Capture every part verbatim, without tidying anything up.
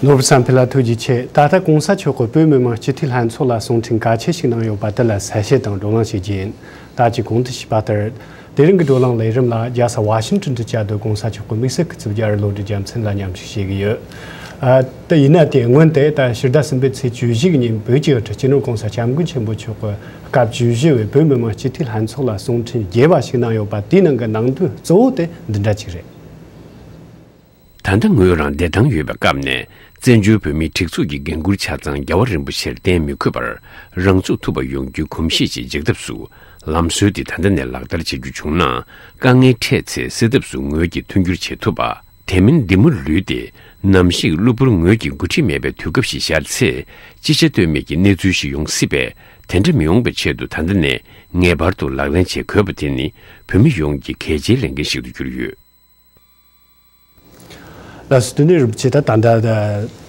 ནོར་བུ་བསམ་འཕེལ་ལགས་ཐུགས་རྗེ་ཆེ། ད་ལྟ་གོང་ས་མཆོག་གིས་བོད་མི་མང་སྤྱི་འཐུས་ལྷན་ཚོགས་ལ་གསུང་འཕྲིན་གལ་ཆེ་ཞིག་གནང་ཡོད་པ་དེ་ལ་གསལ་བཤད་དང་བགྲོ་གླེང་བྱེད་རྒྱུ་ཡིན། ད་ཅི་གོང་དུ་ཞུས་པ་ལྟར། དེ་རིང་གི་བགྲོ་གླེང་ལས་རིམ་ལ་རྒྱལ་ས་ཝ་ཤིང་ཏོན་དུ་བཅའ་སྡོད་གོང་ས་མཆོག་གི་དམིགས་བསལ་སྐུ་ཚབ་རྒྱལ་བ་བློ་གྲོས་རྒྱལ་མཚན་ལ་མཉམ་ཞུགས་བྱེད་ཀྱི་ཡོད། ཨ། དེ་ཡིན་ན་དེ་སྔོན་དེ་ད་ཕྱི་ཟླ་གསུམ་པའི་ཚེས་བཅུ་བཞི་གི་ཉིན་བོད་ཀྱི་དབུ་ཁྲིད་སྤྱི་ནོར་གོང་ས་སྐྱབས་མགོན་ཆེན་པོ་མཆོག་གིས་སྐབས་བཅུ་བཞི་བའི་བོད་མི་མང་སྤྱི་འཐུས་ལྷན་ཚོགས་ལ་གསུང་འཕྲིན་རྒྱས་པ་ཞིག་གནང་ཡོད་པ་དེའི་ནང་གི་ནང་དོན་གཙོ་བོ་དེ་འདི་འདྲ་ཅིག་རེད། ད་ལྟ་ངོས་རང་བདེ་ཐང་ཡོད་པའི་སྐབས་ནས་བཙན་བྱོལ་བོད་མིའི་སྒྲིག་འཛུགས་ཀྱི་འགན་འཁུར་ཆ་ཚང་རྒྱལ་བ་རིན་པོ་ཆེར་བརྟེན་མི་དགོས་པར་རང་ཚུགས་ཐུབ་པ་ཡོང་རྒྱུའི་གོམས་གཤིས་ཤིག་འཇགས་ཐབས་སུ། ལམ་སྲོལ་འདི་ད་ལྟ་ནས་ལག་བསྟར་བྱེད་རྒྱུ་བྱུང་ན་དཀའ་ངལ་འཕྲད་ཚེ་སེལ་ཐབས་སུ་ངོས་ཀྱིས་མཐུན་འགྱུར་བྱེད་ཐུབ་པ། དེ་མིན་འདི་མུར་ལུས་ཏེ་ནམ་ཞིག་གློ་བུར་ངོས་ཀྱི་འགོ་ཁྲིད་མེད་པའི་དུས་སྐབས་ཤིག་ཤར་ཚེ་ཅི་བྱ་གཏོལ་མེད་ཀྱི་གནས་ཚུལ་ཞིག་ཡོང་སྲིད་པས། དེ་འདྲ་མི་ཡོང་པའི་ཆེད་དུ་ད་ལྟ་ནས་ངེས་པར་དུ་ལག་ལེན་བྱེད་དགོས་པ་དེ་ནི་བོད་མི་ཡོངས་ཀྱི་གལ་ཆེའི་ལས་འགན་ཞིག་ཏུ་གྱུར་ཡོད། ལགས་སོ། དེ་ནས་རིན་པོ་ཆེ་ད་ད་ལྟ་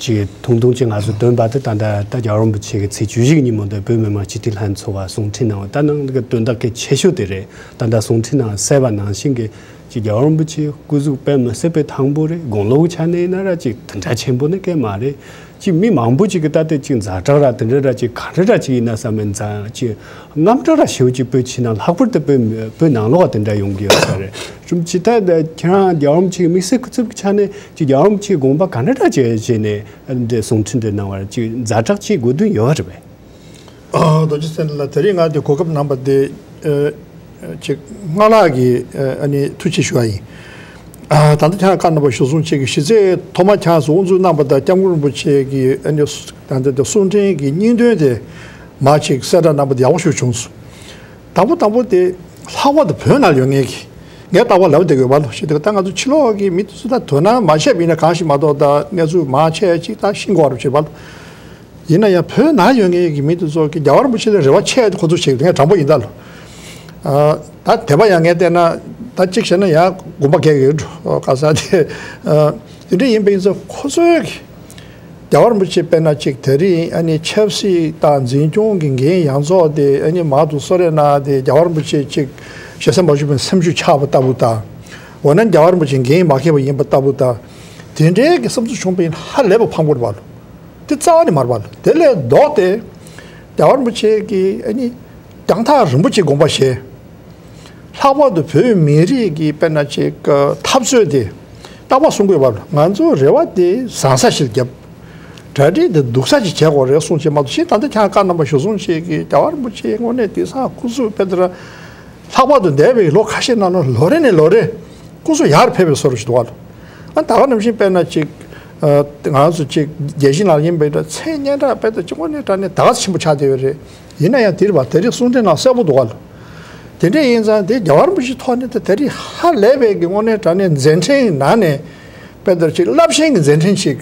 ཅིག་ཐུང་ཐུང་ཅིག་ང་ཚོ་འདོན་པ་དེ་ད་ལྟ་ད་རྒྱལ་བ་རིན་པོ་ཆེ་གི་ཚེས་བཅུ་བཞི་གི་ཉིན་མོ་འདི་བོད་མི་མང་སྤྱི་འཐུས་ལྷན་ཚོགས་ལ་གསུང་འཕྲིན་གནང་བ་ད་ནང་གི་དོན་དག་གལ་ཆེ་ཤོས་དེ་རེད། ད་ལྟ་གསུང་འཕྲིན་ནང་གསལ་བ་ནང་བཞིན་གྱི་ཅིག་རྒྱལ་བ་རིན་པོ་ཆེ་སྐུ་གཟུགས་དཔེ་མི་སྲིད་པའི་ཐང་པོ་རེད། དགུང་ལོ་གི་ཆ་ནས་ཡིན་ན་ར་ཅིག་དེ་འདྲ་ཆེན་པོ་ནི་གང་མ་རེད། ཅིག་མི་མང་པོ་ཅིག་གིས་ད་ལྟ་ཅིག་ཛ་དྲག་ར་དེ་འདྲ་ར་ཅིག་ག་འདྲ་ར་ཅིག་ཡིན་ན་བསམ་མེད་ཙང་ཅིག་དངངས་སྐྲག་ར་ཞེ་པོ་ཅིག་བོད་ཕྱི་ནང་ལྷག་པར་དུ་བོད་བོད་ནང་ལོགས་ལ་དེ་འདྲ་ཡོང་གི་ཡོད་ས་རེད། ཅུང་ཅིག་ད་ཁྱེད་རང་རྒྱལ་བ་རིན་པོ་ཆེའི་དམིགས་བསལ་སྐུ་ཚབ་ཀྱི་ཆ་ནས་ཅིག་རྒྱལ་བ་རིན་པོ་ཆེའི་དགོངས་པ་ག་འདྲ་འདྲ་བྱས་བྱས་ནས་འདི་གསུང་འཕྲིན་འདི་གནང་བར་ཅིག་ཛ་དྲག་ཅིག་དགོས་དོན་ཡོད་རེད་པས། ཨ། རྡོ་རྗེ་སེང་ལགས། དེ་རིང་ང་འདི་གོ་སྐབས་གནང་བ་དེ་ཨ་ཅིག་སྔགས་ལགས་ཀྱི་ཨ་ནི་ཐུགས་རྗེ་ཆེ་ཞུ་བ་ཡིན། ཨ། ད་ལྟ་ཁྱེད་རང་བཀའ་གནང་བ་ཞུ་སོང་ཅིག་གི་གཞི་རྩའི་ཐོག་མ་ཁྱེད་རང་ཚོ་དབུ་འཛུགས་གནང་བ་དང་སྐྱབས་མགོན་རིན་པོ་ཆེ་གི་ཨ་ནི་ད་ལྟ་དེ་གསུང་འཕྲིན་གྱི་སྙིང་དོན་དེ་མ་ཅིག་གསལ་བསྒྲགས་གནང་བ་དེ་ཡག་པོ་ཞིག་བྱུང་སོང་། དང་པོ་དང་པོ་དེ་ལྷག་པར་དུ་བོད་ནང་ཡོད་མཁན་གྱི་ངས་ལྟ་བ་ལབ་བསྡད་དགོས་པ་ལོ་ཞེས་དེ་ད་ང་ཚོ་ཕྱི་ལོགས་ཀྱི་མི་དེ་ཚོ་ད་དོ་སྣང་མ་བྱས་པ་ཡིན་ན་གང་ཞིག་མ་གཏོགས་ད་གནས་ཚུལ་མང་ཆེ་ཅིག་ད་ཤེས་དགོས་པ་རེད་བྱེད་པ་ལོ། ཡིན་ན་ཡང་བོད་ནང་ཡོད་མཁན་གྱི་མི་དེ་ཚོ་གི་རྒྱལ་བ་རིན་པོ་ཆེ་ལ་རེ་བ་ཆེ་ཁོ་ཚོ་བྱེད་ཀྱི་ངས་དྲང་པོ་ཡིན་ད་ལོ། ཨ། ད་དེ་བ་ཡང་ངས་བལྟས་ན་ད་གཅིག་བྱས་ན་ཡང་དགོངས་པ་འགལ་གྱི་ཡོད་འགྲོ་ག་ས་དེ། ཨ། དེ་འདྲ་ཡིན་པ་ཡིན་ཙང་ཁོ་ཚོའི་གི་རྒྱལ་བ་རིན་པོ་ཆེ་དཔེར་ན་ཅིག་དེ་རིང་ཨ་ནི་ཆབ་སྲིད་དང་འཛིན་སྐྱོང་གི་འགན་ཡང་རྫོགས་ཏེ་ཨ་ནི་མང་དུ་གསོལ་རས་གནང་སྟེ་རྒྱལ་བ་རིན་པོ་ཆེ་ཅིག་ཞེ་ས་མ་ཞུ་བའི་སེམས་ཤུགས་ཆག་པ་ལྟ་བུ་དང་། འོ་ན་རྒྱལ་བ་རིན་པོ་ཆེ་འགན་མ་འཁྱེར་བ་ཡིན་པ་ལྟ་བུ་དང་། དེ་འདྲའི་གི་བསམ་ཚུལ་བྱུང་བ་ཡིན་ཧ་ལས་པ་ཕངས་པོ་རེད་པ་ལོ། དེ་རྩ་བ་ནས་མ་རེད་པ་ལོ། དེ་ལས་ལྡོག་སྟེ་རྒྱལ་བ་རིན་པོ་ཆེ་གིས་ཨ་ནི་རྒྱང་ཐག་རིང་པོ་ཅིག་དགོངས་པ་བཞེས། ལྷག་པར་དུ་བོད་མི་རིགས་ཀྱི་དཔེར་ན་ཅིག་འཐབ་རྩོད་དེ་རྟག་པར་གསུང་དགོས་པ་ལ་ང་ཚོ་རེ་བ་དེ་བཟང་ས་ཞིག་བརྒྱབ། གྲ་སྒྲིག་དེ་སྡུག་ས་ཞིག་བྱེད་དགོས་རེད་གསུང་བྱེད་མ་གཏོགས་ཤིང་ད་ལྟ་ཁྱེད་བཀའ་གནང་བ་ཞུ་སོང་ཞིག་གིས་རྒྱལ་བ་རིན་པོ་ཆེ་དངོས་གནས་དེང་སང་སྐུ་གཟུགས་དཔེ་ལྟར་ལྷག་པར་དུ་འདས་པའི་ལོ་ཁ་ཤས་ནང་ལ་ལོ་རེ་ནས་ལོ་རེ་སྐུ་གཟུགས་ཡར་ཕེབས་པའི་བཟོ་འདྲ་ཞིག་འདུག་བ་ལ། ཨ་ད་ག་ནང་བཞིན་དཔེར་ན་ཅིག་ཨ་ང་ཚོ་ཅིག་རྒྱལ་སྤྱི་ནང་ལ་ཡིན་པའི་འདྲ་མཚན་སྙན་གྲགས་དཔེ་ལྟར་ཅིག་དངོས་གནས་དྲང་གནས་ད་ག་ཚོད་ཆེན་པོ་ཆགས་བསྡད་ཡོད་རེད། ཡིན་ན་ཡང་དེ་རིང་བ་དེ་རིང་གསུང་འཕྲིན་ནང་གསལ་པོ་འདུག་ག་ལ། དེ་འདྲ་ཡིན་ཙང་དེ་རྒྱལ་བ་རིན་པོ་ཆེའི་ཐོག་ནས་ད་དེ་རིང་ཧ་ལས་པའི་གི་དངོས་གནས་དྲང་གནས་མཛད་འཕྲིན་ནང་ནས་དཔེ་ལྟར་ཅིག་རླབས་ཆེན་གྱི་མཛད་འཕྲིན་ཞིག་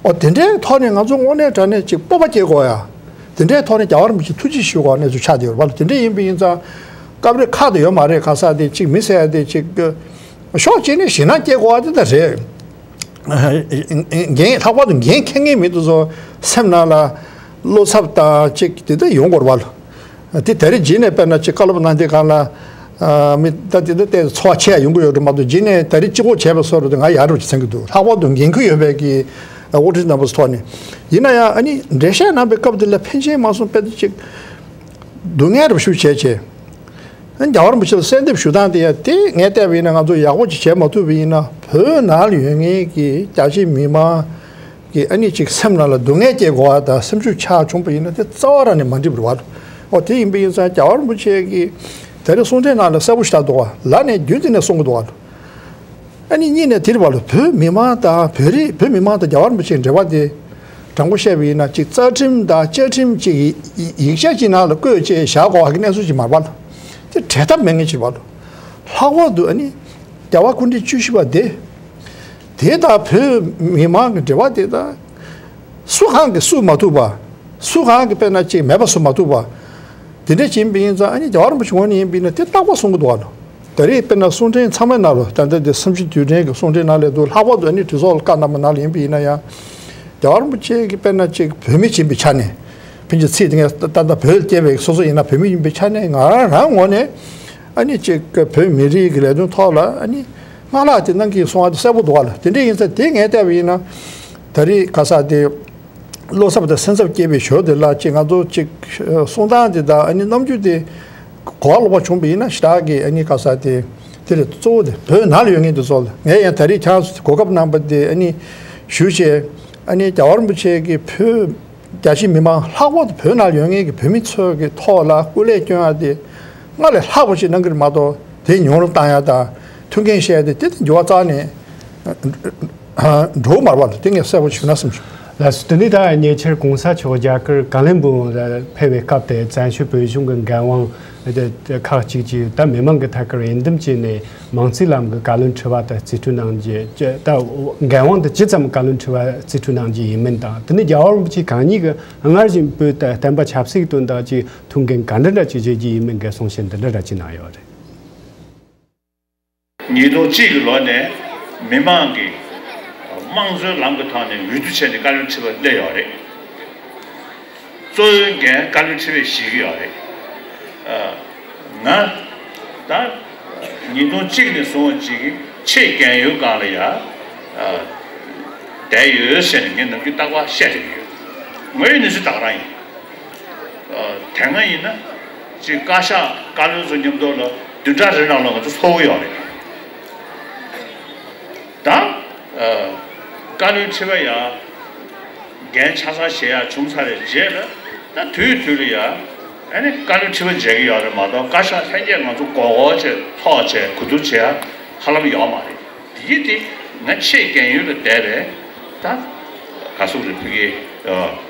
ཨོ་དེ་འདྲའི་ཐོག་ནས་ང་ཚོ་དངོས་གནས་དྲང་གནས་ཅིག་སྤོབས་པ་སྐྱེ་དགོས་ཡ། དེ་འདྲའི་ཐོག་ནས་རྒྱལ་བ་རིན་པོ་ཆེ་ཐུགས་རྗེ་ཞུ་དགོས་གནས་ཚུལ་ཆགས་བསྡད་ཡོད་རེད་བ་ལ། དེ་འདྲ་ཡིན་པ་ཡིན་ཙང་སྐབས་རེ་ཁག་ཏུ་ཡོད་མ་རེད། ག་ས་དེ་ཅིག་མི་ཟེར་ཡ་དེ་ཅིག་ཕྱོགས་གཅིག་ནས་ཞེད་སྣང་སྐྱེ་དགོས་པ་དེ་ད་རེད། འགན་ལྷག་པར་དུ་འགན་འཁྱེར་མཁན་མི་དེ་ཚོ་སེམས་ནང་ལ་བློ་འཚབ་དང་ཅིག་དེ་འདྲ་ཡོང་དགོས་རེད་བ་ལ། དེ་ད་རེས་རྗེས་ནས་དཔེར་ན་ཅིག་བཀའ་སློབ་གནང་དུས་སྒང་ལ། ཨ། མི་ད་དེ་འདྲ་བལྟས་ཚོར་བ་ཆེ་ཡ་ཡོང་གི་ཡོད་རེད་མ་གཏོགས་རྗེས་ནས་ད་རེས་ལྕི་པོ་བྱས་པ་སོགས་རེད་དེ་ང་ཡག་རུ་ཅིག་མཚོན་གྱི་འདུག་ལྷག་པར་དུ་འགན་ཁུར་ཡོད་པའི་གི་དབུ་ཁྲིད་རྣམ་པ་ཚོ་ཐོག་ནས་ཡིན་ན་ཡང་ཨ་ནི་འགྲེལ་བཤད་གནང་པའི་སྐབས་དེ་ལ་ཕན་ཆད་མ་སོང་དཔེ་དེ་ཅིག་སྡུག་བསྔལ་རུ་ཞུ་བྱས་བྱས། ཨ་ནི་རྒྱལ་བ་རིན་པོ་ཆེ་ལ་གསལ་འདེབས་ཞུ་སྟངས་དེ་ཡང་དེ་ངས་བལྟས་པ་ཡིན་ན་ང་ཚོ་ཡག་པོ་ཅིག་བྱས་མ་ཐུབ་པ་ཡིན་ན་བོད་ནང་ལ་ཡོད་མཁན་གི་རྒྱ་ཆེ་མི་མང་གི་ཨ་ནི་ཅིག་སེམས་ནང་ལ་སྡུག་བསྔལ་སྐྱེ་དགོས་པ་དང་སེམས་ཤུགས་ཆག་བྱུང་པ་ཡིན་ན་དེ་རྩ་བ་རང་ནས་མ་འགྲིག་པ་རེད་བ། ཨོ་དེ་ཡིན་པ་ཡིན་ཙང་རྒྱལ་བ་རིན་པོ་ཆེ་གིས་དེ་རིང་གསུང་འཕྲིན་ནང་ལ་གསལ་པོ་ཞིག་བཏབ་འདུག་བ་ལ་ནས་རྒྱུན་དུ་ནས་གསུང་གི་འདུག་བ་ལ། ཨ་ནི་གཉིས་ནས་དེ་རེད་བ་ལ་བོད་མི་མང་དང་བོད་རིགས་བོད་མི་མང་དང་རྒྱལ་བ་རིན་པོ་ཆེའི་འབྲེལ་བ་དེ་དྲང་པོ་བཤད་པ་ཡིན་ན་ཅིག་རྩ་ཁྲིམས་དང་བཅའ་ཁྲིམས་ཅིག་ཡིག་ཆ་ཅིག་ནང་ལ་བཀོད་བྱས་བཞག་དགོས་པ་གི་གནས་ཚུལ་ཅིག་མ་རེད་བ་ལ། དེ་འབྲལ་ཐབས་མེད་མཁན་ཅིག་རེད་བ་ལ། ལྷག་པར་དུ་ཨ་ནི་རྒྱལ་བ་སྐུ་ཕྲེང་བཅུ་བཞི་པ་དེ། དེ་དང་བོད་མི་མང་གི་འབྲེལ་བ་དེ་དང་། སུ་གང་གིས་བསུབ་མ་ཐུབ་པ། སུ་གང་གིས་དཔེར་ན་ཅིག་མེད་པ་བཟོ་མ་ཐུབ་པ། དེ་འདྲ་ཅིག་ཡིན་པ་ཡིན་ཙང་ཨ་ནི་རྒྱལ་བ་རིན་པོ་ཆེ་ངོས་ནས་ཡིན་པ་ཡིན་ན་དེ་རྟག་པར་གསུང་གི་འདུག་བ་ལ། ད་རེས་དཔེར་ན་གསུང་འཕྲིན་ཚང་མའི་ནང་ལ་ད་ལྟ་དེ་སེམས་ཤུགས་དུས་དྲན་གྱི་གསུང་འཕྲིན་ནང་ལ་འདུག་ལྷག་པར་དུ་ཨ་ནི་གྲོས་ཚོགས་ལ་བཀའ་གནང་བ་ནང་ལ་ཡིན་པ་ཡིན་ན་ཡང་། རྒྱལ་བ་རིན་པོ་ཆེ་གིས་དཔེར་ན་ཅིག་བོད་མི་ཡིན་པའི་ཆ་ནས། ཕན་ཆད་ཚིག་དེ་ངས་ད་ལྟ་བོད་སྐྱེས་པའི་སོ་སོ་ཡིན་ན་བོད་མི་ཡིན་པའི་ཆ་ནས་ང་རང་རང་ངོས་ནས་ཨ་ནི་ཅིག་བོད་མི་རིགས་ཀྱི་ལས་དོན་ཐོག་ལ་ཨ་ནི་སྔགས་ལག་དེ་གནང་གི་སོང་བ་དེ་གསལ་པོ་འདུག་བ་ལ། དེ་འདྲ་ཡིན་ཙང་དེ་ངས་བལྟས་པ་ཡིན་ན་ ད་རེས་ག་ས་དེ་བློ་འཚབ་དང་སེམས་འཚབ་སྐྱེས་པའི་ཞོར་དེ་ལ་ཅིག་ང་ཚོ་ཅིག་གསུང་སྟངས་དེ་དང་ཨ་ནི་རྣམ་འགྱུར་དེ་གོ་བ་ལོག་པ་བྱུང་བ་ཡིན་ན་ཞེ་དྲག་གི་ཨ་ནི་ག་ས་དེ་དེ་ལས་གཙོ་བོ་དེ་བོད་ནང་ལ་ཡོད་མཁན་དེ་ཚོ་ལ་ངས་ཡང་ད་རེས་ཁྱེད་རང་ཚོ་གོ་སྐབས་གནང་པ་དེ་ཨ་ནི་ཞུས་བྱས་ཨ་ནི་རྒྱལ་བ་རིན་པོ་ཆེ་གི་བོད་རྒྱལ་སྤྱིའི་མི་མང་ལྷག་པར་དུ་བོད་ནང་ཡོད་མཁན་གྱི་བོད་མི་ཚོ་གི་ཐོག་ལ་སྐུ་ལས་སྐྱོན་ཡ་དེ་སྔར་ལས་ལྷག་པ་ཞིག་གནང་གི་རེད་མ་གཏོགས་དེ་ཉུང་རུ་བཏང་ཡ་དང་ཐུགས་འགན་བཞེས་ཡ་དེ་དེ་དང་འགྱུར་བ་རྩ་ནས་འགྲོ་གི་མ་རེད་པ། དེ་ངས་གསལ་པོ་ཞུས་ན་བསམ་བྱུང་། ལགས་སོ། དེ་ནས་ད་ཉེ་ཆར་གོང་ས་མཆོག་རྒྱ་གར་ཀ་ལོན་སྦུག་ལ་ཕེབས་པའི་སྐབས་དེ་བཙན་བྱོལ་བོད་གཞུང་གི་འགན་དབང་ཁག་ཅིག་ཅིག་ད་མི་མང་གི་ཐད་ཀར་འོས་འདེམས་བྱས་ནས། མིང་ཚིག་ལམ་གྱི་བཀའ་བློན་ཁྲི་པ་དང་རྩིས་སྤྲོད་གནང་རྒྱུ་ཅི་ད་འགན་དབང་དུ་ཇི་ཙམ་བཀའ་བློན་ཁྲི་པ་རྩིས་སྤྲོད་གནང་རྒྱུ་ཡིན་མིན་དང་དེ་ནས་རྒྱལ་བ་རིན་པོ་ཆེ་གང་ཉིད་ཀྱི་སྔར་བཞིན་བོད་ད་བསྟན་པ་ཆབ་སྲིད་ཀྱི་དོན་དག་ཅིག་ཐུགས་འགན་ག་འདྲ་འདྲ་ཅིག་བཞེས་རྒྱུ་ཡིན་མིན་གྱི་གསུང་བཤད་འདི་འདྲ་འདྲ་ཅིག་གནང་ཡོད་རེད། ཉིས་སྟོང་གཅིག་གི་ལོ་ནས་མི་མང་གིས་དམངས་གཙོའི་ལམ་གྱི་ཐོག་ནས་འོས་བསྡུ་བྱས་ནས་བཀའ་བློན་ཁྲི་པ་སླེབས་ཡོད་རེད། གཙོ་བོའི་འགན་བཀའ་བློན་ཁྲི་པས་བཞེས་ཀྱི་ཡོད་རེད། ཨ། ང་ད་ཉིས་སྟོང་གཅིག་ནས་བཟུང་བ་ཅིག་གི་ཆེས་རྒན་ཡོལ་སྒང་ལ་ཡ་ཨ་བསྡད་ཡོད་ཟེར་ནས་ངས་ནམ་རྒྱུན་རྟག་པར་བཤད་བསྡད་ཀྱི་ཡོད། དངོས་ཡོད་གནས་ཚུལ་ད་ག་རང་ཡིན། ཨ། དེ་སྔ་ཡིན་ན་ཅིག་བཀའ་ཤག་བཀའ་བློན་ཚོ་མཉམ་དུ་ལ་བདུན་ཕྲག་རེ་ནང་ལ་ང་ཚོ་ཚོགས་ཀྱི་ཡོད་རེད། ད་ཨ་བཀའ་བློན་ཁྲི་པ་ཡ་འགན་ཆ་ཚང་བཞེས་ཡ་བྱུང་ཚར་བའི་རྗེས་ལ་ད་དུས་དུས་ལ་ཡ་ཨ་ནི་བཀའ་བློན་ཁྲི་པ་མཇལ་གྱི་ཡོད་རེད་མ་གཏོགས་བཀའ་ཤག་ལྷན་རྒྱས་ང་ཚོ་མགོ་སྐོར་བྱས་ཚོགས་བྱས་གོ་བསྡུར་བྱེད་ཡ་ཧ་ལམ་ཡོད་མ་རེད། དེ་ཡིན་དེ་ང་ཆེས་རྒན་ཡོལ་ལ་བསྡད་པའི་ད་ག་ཟེར་རེད་ཕ་གིའི་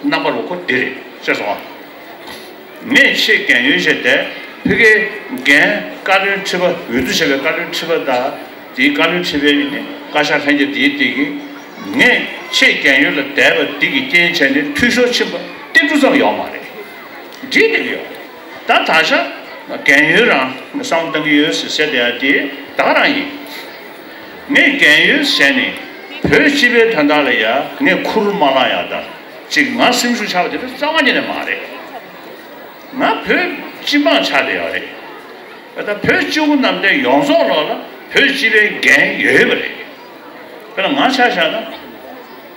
རྣམ་པ་རུ་ཁོ་འདི་རེད་ཤེས་སོང་ཨ། ངས་ཆེས་རྒན་ཡོལ་བྱས་ཏེ་ཕ་གིའི་འགན་བཀའ་བློན་ཁྲི་པ་འོས་བསྡུ་བྱས་པའི་བཀའ་བློན་ཁྲི་པ་དང་དེའི་བཀའ་བློན་ཁྲི་པའི་ནི་བཀའ་ཤག་ལྷན་རྒྱས་དེའི་སྟེང་གི་ངས་ཆེས་རྒན་ཡོལ་ལ་བསྡད་པ་འདི་གི་རྐྱེན་བྱས་ནས་འཐུས་ཤོར་ཕྱིན་པ་ཏིལ་འབྲུ་ཙམ་ཡོད་མ་རེད། འགྲིག་བསྡད་ཀྱི་ཡོད་རེད། ད་ད་ཆ་རྒན་ཡོལ་རང་བསམ་བློ་གཏང་གི་ཡོད་ཟེར་ཟེར་བསྡད་ཡ་དེ་ད་ག་རང་ཡིན། ངས་རྒན་ཡོལ་བྱས་ནས་བོད་སྤྱི་པའི་དོན་དག་ལ་ཡ་ངས་ཁུར་མ་བླངས་ཡ་ད་ཅིག་ང་སེམས་ཤུགས་ཆག་པ་དེ་འདྲ་རྩ་བ་ཉིད་ནས་མ་རེད། ང་བོད་སྤྱི་དམངས་ཆགས་བསྡད་ཡོད་རེད། ད་བོད་སྤྱི་བོ་གནམ་བསྟན་ཡོངས་རྫོགས་ལོག་ལ་བོད་སྤྱི་པའི་འགན་ཡོད་པ་རེད། དཔེར་ན་ང་ཆ་བཞག་ན།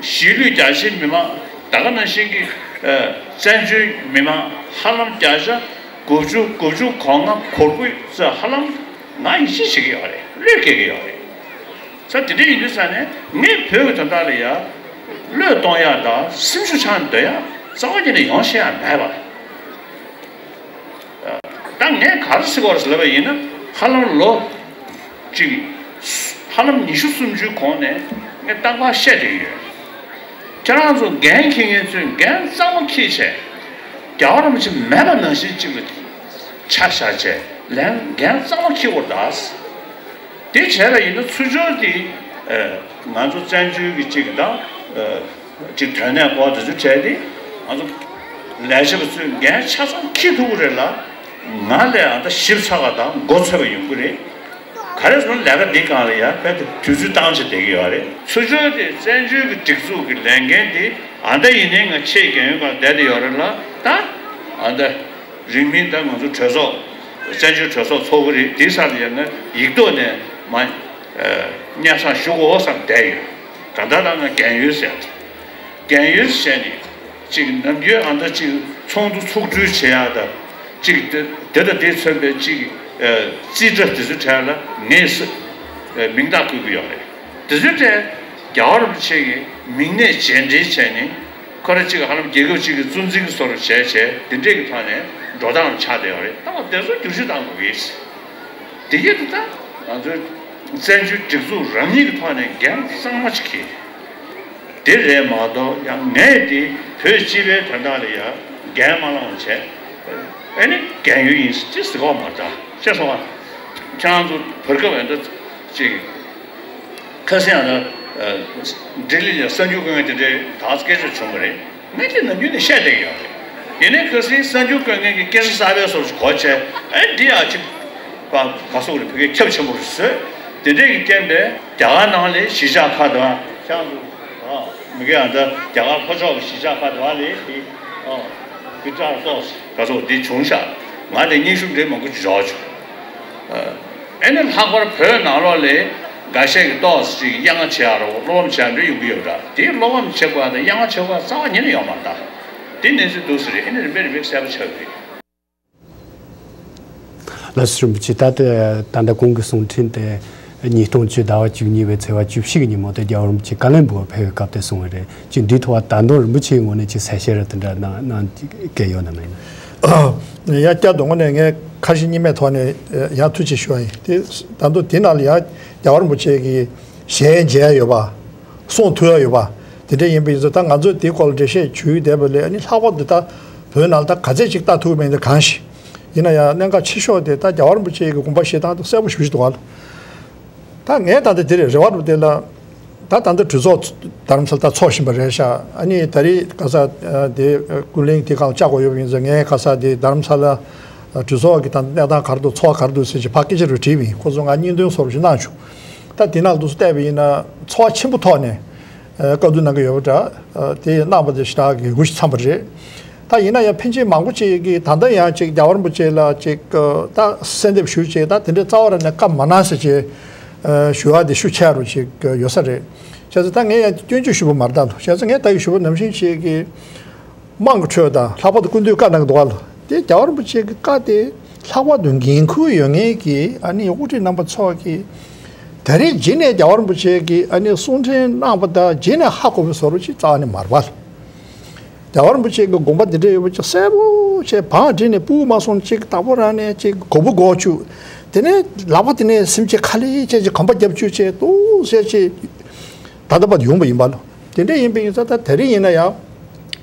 གཞིས་ལུས་རྒྱ་ཆེའི་མི་མང་ད་ག་ནང་བཞིན་གྱི་ཨ་བཙན་བྱོལ་མི་མང་ཧ་ལམ་བརྒྱ་ཆ་དགུ་བཅུ་དགུ་བཅུ་གོ་ལྔ་གོ་དགུ་ཙམ་ཧ་ལམ་ང་ཡིད་ཆེས་བྱེད་ཀྱི་ཡོད་རེད། བློས་འགེལ་གྱི་ཡོད་རེད། ས་དེ་འདྲ་ཡིན་དུས་ས་ནས་ངས་བོད་ཀྱི་དོན་དག་ལ་ཡ་བློས་གཏོང་ཡག་དང་སེམས་ཤུགས་ཆག་འདོད་ཡག་རྩ་བ་ཉིད་ནས་ཡོང་ཤེས་ཡག་མེད་པ། ད་ངས་ག་རེ་ཟེར་དགོས་རེད་ཟེར་ལབ་པ་ཡིན་ན་ཧ་ལམ་ལོ་གཅིག་ཧ་ལམ་ཉི་ཤུ་སུམ་ཅུའི་གོང་ནས་ངས་རྟག་པར་བཤད་བསྡད་ཀྱི་ཡོད། ཁྱེད་རང་ཚོ་འགན་འཁྱེར་མཁན་ཚོས་འགན་གཙང་མ་འཁྱེར་བྱས་རྒྱལ་བ་རིན་པོ་ཆེ་མེད་པ་ནང་བཞིན་གཅིག་ལ་ཆ་བཞག་བྱས་ལན་འགན་གཙང་མ་འཁྱེར་དགོས་རེད་ད། དེ་བྱས་པ་ཡིན་ན་ཚུར་ཕྱོགས་དེ་ང་ཚོ་བཙན་བྱོལ་གྱི་གཅིག་དང་། གཅིག་དོན་གནད་སྐོར་དེ་ཚོ་བྱས་ཏེ་ང་ཚོ་ལས་བྱེད་པ་ཚོས་འགན་ཆ་ཚང་འཁྱེར་ཐུབ་ཀྱི་རེད་ལ། ང་ལས་ཨ་ད་ཞིབ་ཚགས་པ་དང་མགོ་ཚོས་པ་ཡོང་གི་རེད། ག་རེ་ཟེར་ན་ལས་ཀ་འདི་སྒང་ལ་ཡང་དཔེ་དེ་དུས་ཚོད་བཏང་བྱས་བསྡད་ཀྱི་ཡོད་རེད། ཚུར་ཕྱོགས་དེ་བཙན་བྱོལ་གྱི་སྒྲིག་འཛུགས་ཀྱི་ལས་འགན་དེ་ཨ་ད་ཡིན་ནའི་ང་ཆེས་རྒན་ཡོལ་སྒང་བསྡད་དེ་ཡོད་རེད་ལ་ད་ཨ་ད། རིང་མིན་ད་ང་ཚོ་གྲོས་ཚོགས་བཙན་བྱོལ་གྲོས་ཚོགས་ཚོགས་ཀྱི་རེད། དེའི་སར་ཡང་ན་ཡིག་ཐོག་ནས་མ་སྙན་སེང་ཞུ་དགོས་བསམ་བསྡད་ཡོད། ད་ལྟ་ད་ང་རྒན་ཡོལ་ཟེར། རྒན་ཡོལ་ཟེར་ནས་གཅིག་ནམ་རྒྱུན་ཨ་མདའ་གཅིག་ཚོགས་འདུ་ཚོགས་གྲོལ་བྱེད་ཡག་དང་གཅིག་དེ་དེ་དང་དེས་མཚོན་པའི་གཅིག་རྩིས་ཁྲ་དེ་ཚོའི་གྲས་ལ་ངས་མིང་རྟགས་བཀོད་ཀྱི་ཡོད་རེད། དེ་ཚོའི་གྲས་རྒྱལ་བ་རིན་པོ་ཆེ་གི་མིང་གནས་རྗེས་འབྲེལ་བྱས་ནས། ཁོ་རང་གཅིག་ཧ་ལམ་རྒྱལ་ཁབ་གཅིག་གི་གཙོ་འཛིན་གྱི་བཟོ་འདྲ་བྱས་བྱས་དེ་འདྲས་ཀྱི་ཐོག་ནས་འགྲོ་སྟངས་ཆགས་བསྡད་ཡོད་རེད། ད་དེ་ཚོ་བསྒྱུར་བཅོས་གཏང་དགོས་ཀྱི་རེད། དེ་གྱིས་ད་ང་ཚོའི་བཙན་བྱོལ་སྒྲིག་འཛུགས་རང་ཉིད་ཀྱི་ཐོག་ནས་འགན་གཙང་མ་ཅིག་འཁྱེར། དེ་རེད་མ་གཏོགས་ཡང་ངས་དེ་བོད་སྤྱི་པའི་དོན་དག་ལ་ཡང་འགན་མ་བླངས་བྱས་ཨ་ནི་རྒན་ཡོལ་ཡིན་ཅེས་ཟེར་གྱི་ཡོད་མ་རེད། ད་ཤེས་སོང་ང་། ཁྱེད་རང་ཚོ་བར་སྐབས་ཡང་ད་ཅིག་ཁ་སང་ཡང་ན་ལྡི་ལི་ལ་གསར་འགྱུར་བཀོད་མཁན་དེ་འདྲའི་ད་སྐད་ཆ་བྱུང་བ་རེད། ང་དེ་ནམ་རྒྱུན་ནས་བཤད་བསྡད་ཀྱི་ཡོད་རེད། ཡིན་ནའི་ཁ་སང་གསར་འགྱུར་བཀོད་མཁན་གྱི་སྐད་ཆ་གསར་པའི་སོགས་ཀྱི་གོ་བྱས་ཨེ་འདི་ཡང་ཅིག་པ་ག་སོགས་རེད། བོད་སྐད་ཁྱབ་ཆེན་པོ་རེད་བཟོས། དེ་འདྲས་ཀྱི་རྐྱེན་པས་རྒྱ་གར་ནང་ལ་གཞིས་ཆགས་ཁག་དང་ཁྱེད་རང་ཚོ་མི་སྒེར་ཡང་ད་རྒྱ་གར་ལྷོ་ཕྱོགས་ཀྱི་གཞིས་ཆགས་ཁག་དང་ལ་དེ་ཨ་དེ་ལྟར་སོགས་ག་སོགས་འདི་བྱུང་ཤག་ང་དེ་སྙན་ཞུ་འདྲ་མང་པོ་ཅིག་འབྱོར་བྱུང་། ཨ་ནི་ལྷག་པར་བོད་ནང་ལོགས་ལ། འགའ་ཤས་ཀྱིས་ཏོག་ཙམ་ཅིག་གཡང་ཆེ་བ་རོ། བློ་ཕམ་ཆེ་བ་འདྲ་ཡོང་གི་ཡོད་འདྲ། དེའི་བློ་ཕམ་ཆེ་དགོས་པ་དང་གཡང་ཆེ་དགོས་པ་རྩ་བ་ཉིད་ནས་ཡོད་མ་རེད་ད། དེ་གནས་ཚུལ་འདུག་ཟེར་རེད། ཨེ་ནས་རིམ་པས་རིམ་པས་གསལ་པོ་ཆགས་ཀྱི་རེད། ལགས་སོ། རིན་པོ་ཆེ། ད་ལྟ་ད་ལྟ་གོང་གི་གསུང་འཕྲིན་དེ་ཉིས་སྟོང་བཅུ་ཟླ་བ་བཅུ་གཉིས་པའི་ཚེས་པ་བཅུ་བཞི་གི་ཉིན་མོ་དེ་རྒྱལ་བ་རིན་པོ་ཆེ་བཀའ་བློན་འབོད་ཕེབས་པའི་སྐབས་དེ་གསུངས་པ་རེད། ཅིག་འདིའི་ཐོག་ད་དུང་རིན་པོ་ཆེའི་ངོས་ནས་ཅིག་གསལ་བཤད་རེ་དེ་འདྲ་གནང་གནང་གལ་ཡོད་ན་མེད་ན། ཡ། བསྐྱར་དུ་དངོས་གནས་ངས་ཁ་ཞེ་གཉིས་མེད་ཐོག་ནས་ཡང་ཐུགས་རྗེ་ཆེ་ཞུ་བ་ཡིན། དེ་ད་དུང་དེ་ནང་ལ་ཡང་རྒྱལ་བ་རིན་པོ་ཆེ་གི་ཞལ་མཇལ་ཡོད་པ། གསུང་ཐུབ་ཡ་ཡོད་པ། དེ་འདྲ་ཡིན་པ་ཡིན་ཙང་ད་ང་ཚོས་དེའི་སྐོར་ལ་འགྲེལ་བཤད་ཞུ་ཡི་བསྡད་པ་ལས། ཨ་ནི་ལྷག་པར་དུ་ད་བོད་ནང་ལ་ད་ག་ཚད་ཅིག་ལྟ་ཐུབ་མིན་དེ་གང་ཞིག་ཡིན་ན་ཡང་གནད་འགག་ཆེ་ཤོས་དེ་ད་རྒྱལ་བ་རིན་པོ་ཆེ་གི་དགོངས་པ་བཞེས་སྟངས་དེ་གསལ་པོ་ཞེ་པོ་ཞིག་འདུག་ག་ལ། ད་ངས་ད་ལྟ་དེ་རེད། རེ་བ་རུ་དེ་ལ་ད་ད་ལྟ་གྲོས་ཚོགས་རྡ་རམ་ས་ལ་ད་ཚོགས་བཞིན་པ་རེད་ཤག་ཨ་ནི་ད་རེས་ག་ས་དེ་ཀུན་གླེང་དེ་གང་བཅར་དགོས་ཡོད་པ་ཡིན་ཙང་། ངས་ག་ས་དེ་རྡ་རམ་ས་ལ་གྲོས་ཚོགས་ཀྱི་ད་ལྟ་གནས་སྟངས་ག་རེ་འདུག་ཚོགས་ག་རེ་འདུག་ཟེར་གྱི་ཕར་སྐད་ཆ་རུ་དྲིས་པ་ཡིན། ཁོ་ཚོ་ང་སྙིང་འདོན་སོགས་ཞིག་གནང་བྱུང་། ད་དེ་ནང་ལ་འདུག་སེ་བལྟས་པ་ཡིན་ན་ཚོར་བ་ཆེན་པོ་ཐོག་ནས་ཨ་བཀའ་བསྡུར་གནང་གི་ཡོད་པ་འདྲ། ཨ་དེ་གནང་བ་དེ་ཞེ་དྲག་གི་འགུལ་ཞིག་འཚམས་པ་རེད། ད་ཡིན་ན་ཡང་ཕལ་ཆེར་མང་པོ་ཅིག་གིས་ད་ལྟ་ཡང་ཅིག་རྒྱལ་བ་རིན་པོ་ཆེ་ལ་ཅིག་ད་གསལ་འདེབས་ཞུ་ཅིག་ད་དེ་འདྲའི་རྩ་བ་རང་ནས་བཀའ་མ་གནང་ཟེར་ཅིག་ཨ་ཞུ་བ་དེ་ཤུགས་ཆེ་རུ་ཅིག་ཡོད་ས་རེད། བྱས་ཙང་ད་ངས་ཡང་སྐྱོན་བརྗོད་ཞུ་བ་མ་རེད་ད། བྱས་ཙང་ངས་ད་ཡི་ཞུ་བ་ནང་བཞིན་ཅིག་གིས་དམངས་ཀྱི་ཁྲོད་དང་ལྷག་པར་དུ་སྐུ་མདུན་བཀའ་གནང་གི་འདུག་ག་ལ། དེ་རྒྱལ་བ་རིན་པོ་ཆེ་གི་བཀའ་དེ་ལྷག་པར་དུ་འགན་ཁུར་ཡོད་མཁན་གྱི་ཨ་ནི་དབུ་ཁྲིད་རྣམ་པ་ཚོ་གིས་ད་རེས་རྗེས་ནས་རྒྱལ་བ་རིན་པོ་ཆེ་གིས་ཨ་ནི་གསུང་འཕྲིན་གནང་པ་དང་རྗེས་ནས་ཧ་གོ་བའི་བཟོ་འདྲ་ཅིག་རྩ་བ་ནས་མ་རེད་པ། རྒྱལ་བ་རིན་པོ་ཆེ་གི་དགོངས་པ་འདི་འདྲ་ཡོད་པ་ཅིག་གསལ་པོ་བྱས་བང་བསྒྲིགས་ནས་སྤུ་གུ་མ་སོང་ཅིག་བདག་པོ་རང་ནས་ཅིག་མགོ་བོ་སྒུར་བཅུག་དེ་ནས་ལག་པ་དེ་ནས་སེམས་ཅན་ཁ་ལེ་བྱས་ཅིག་གོམ་པ་རྒྱབ་བཅུག་བྱས་འདུག་ཟེར་ཅིག་ད་ལྟ་བར་ཡོང་པ་ཡིན་པ་ལ། དེ་འདྲ་ཡིན་པ་ཡིན་ཙང་ད་དེ་རིང་ཡིན་ན་ཡང་།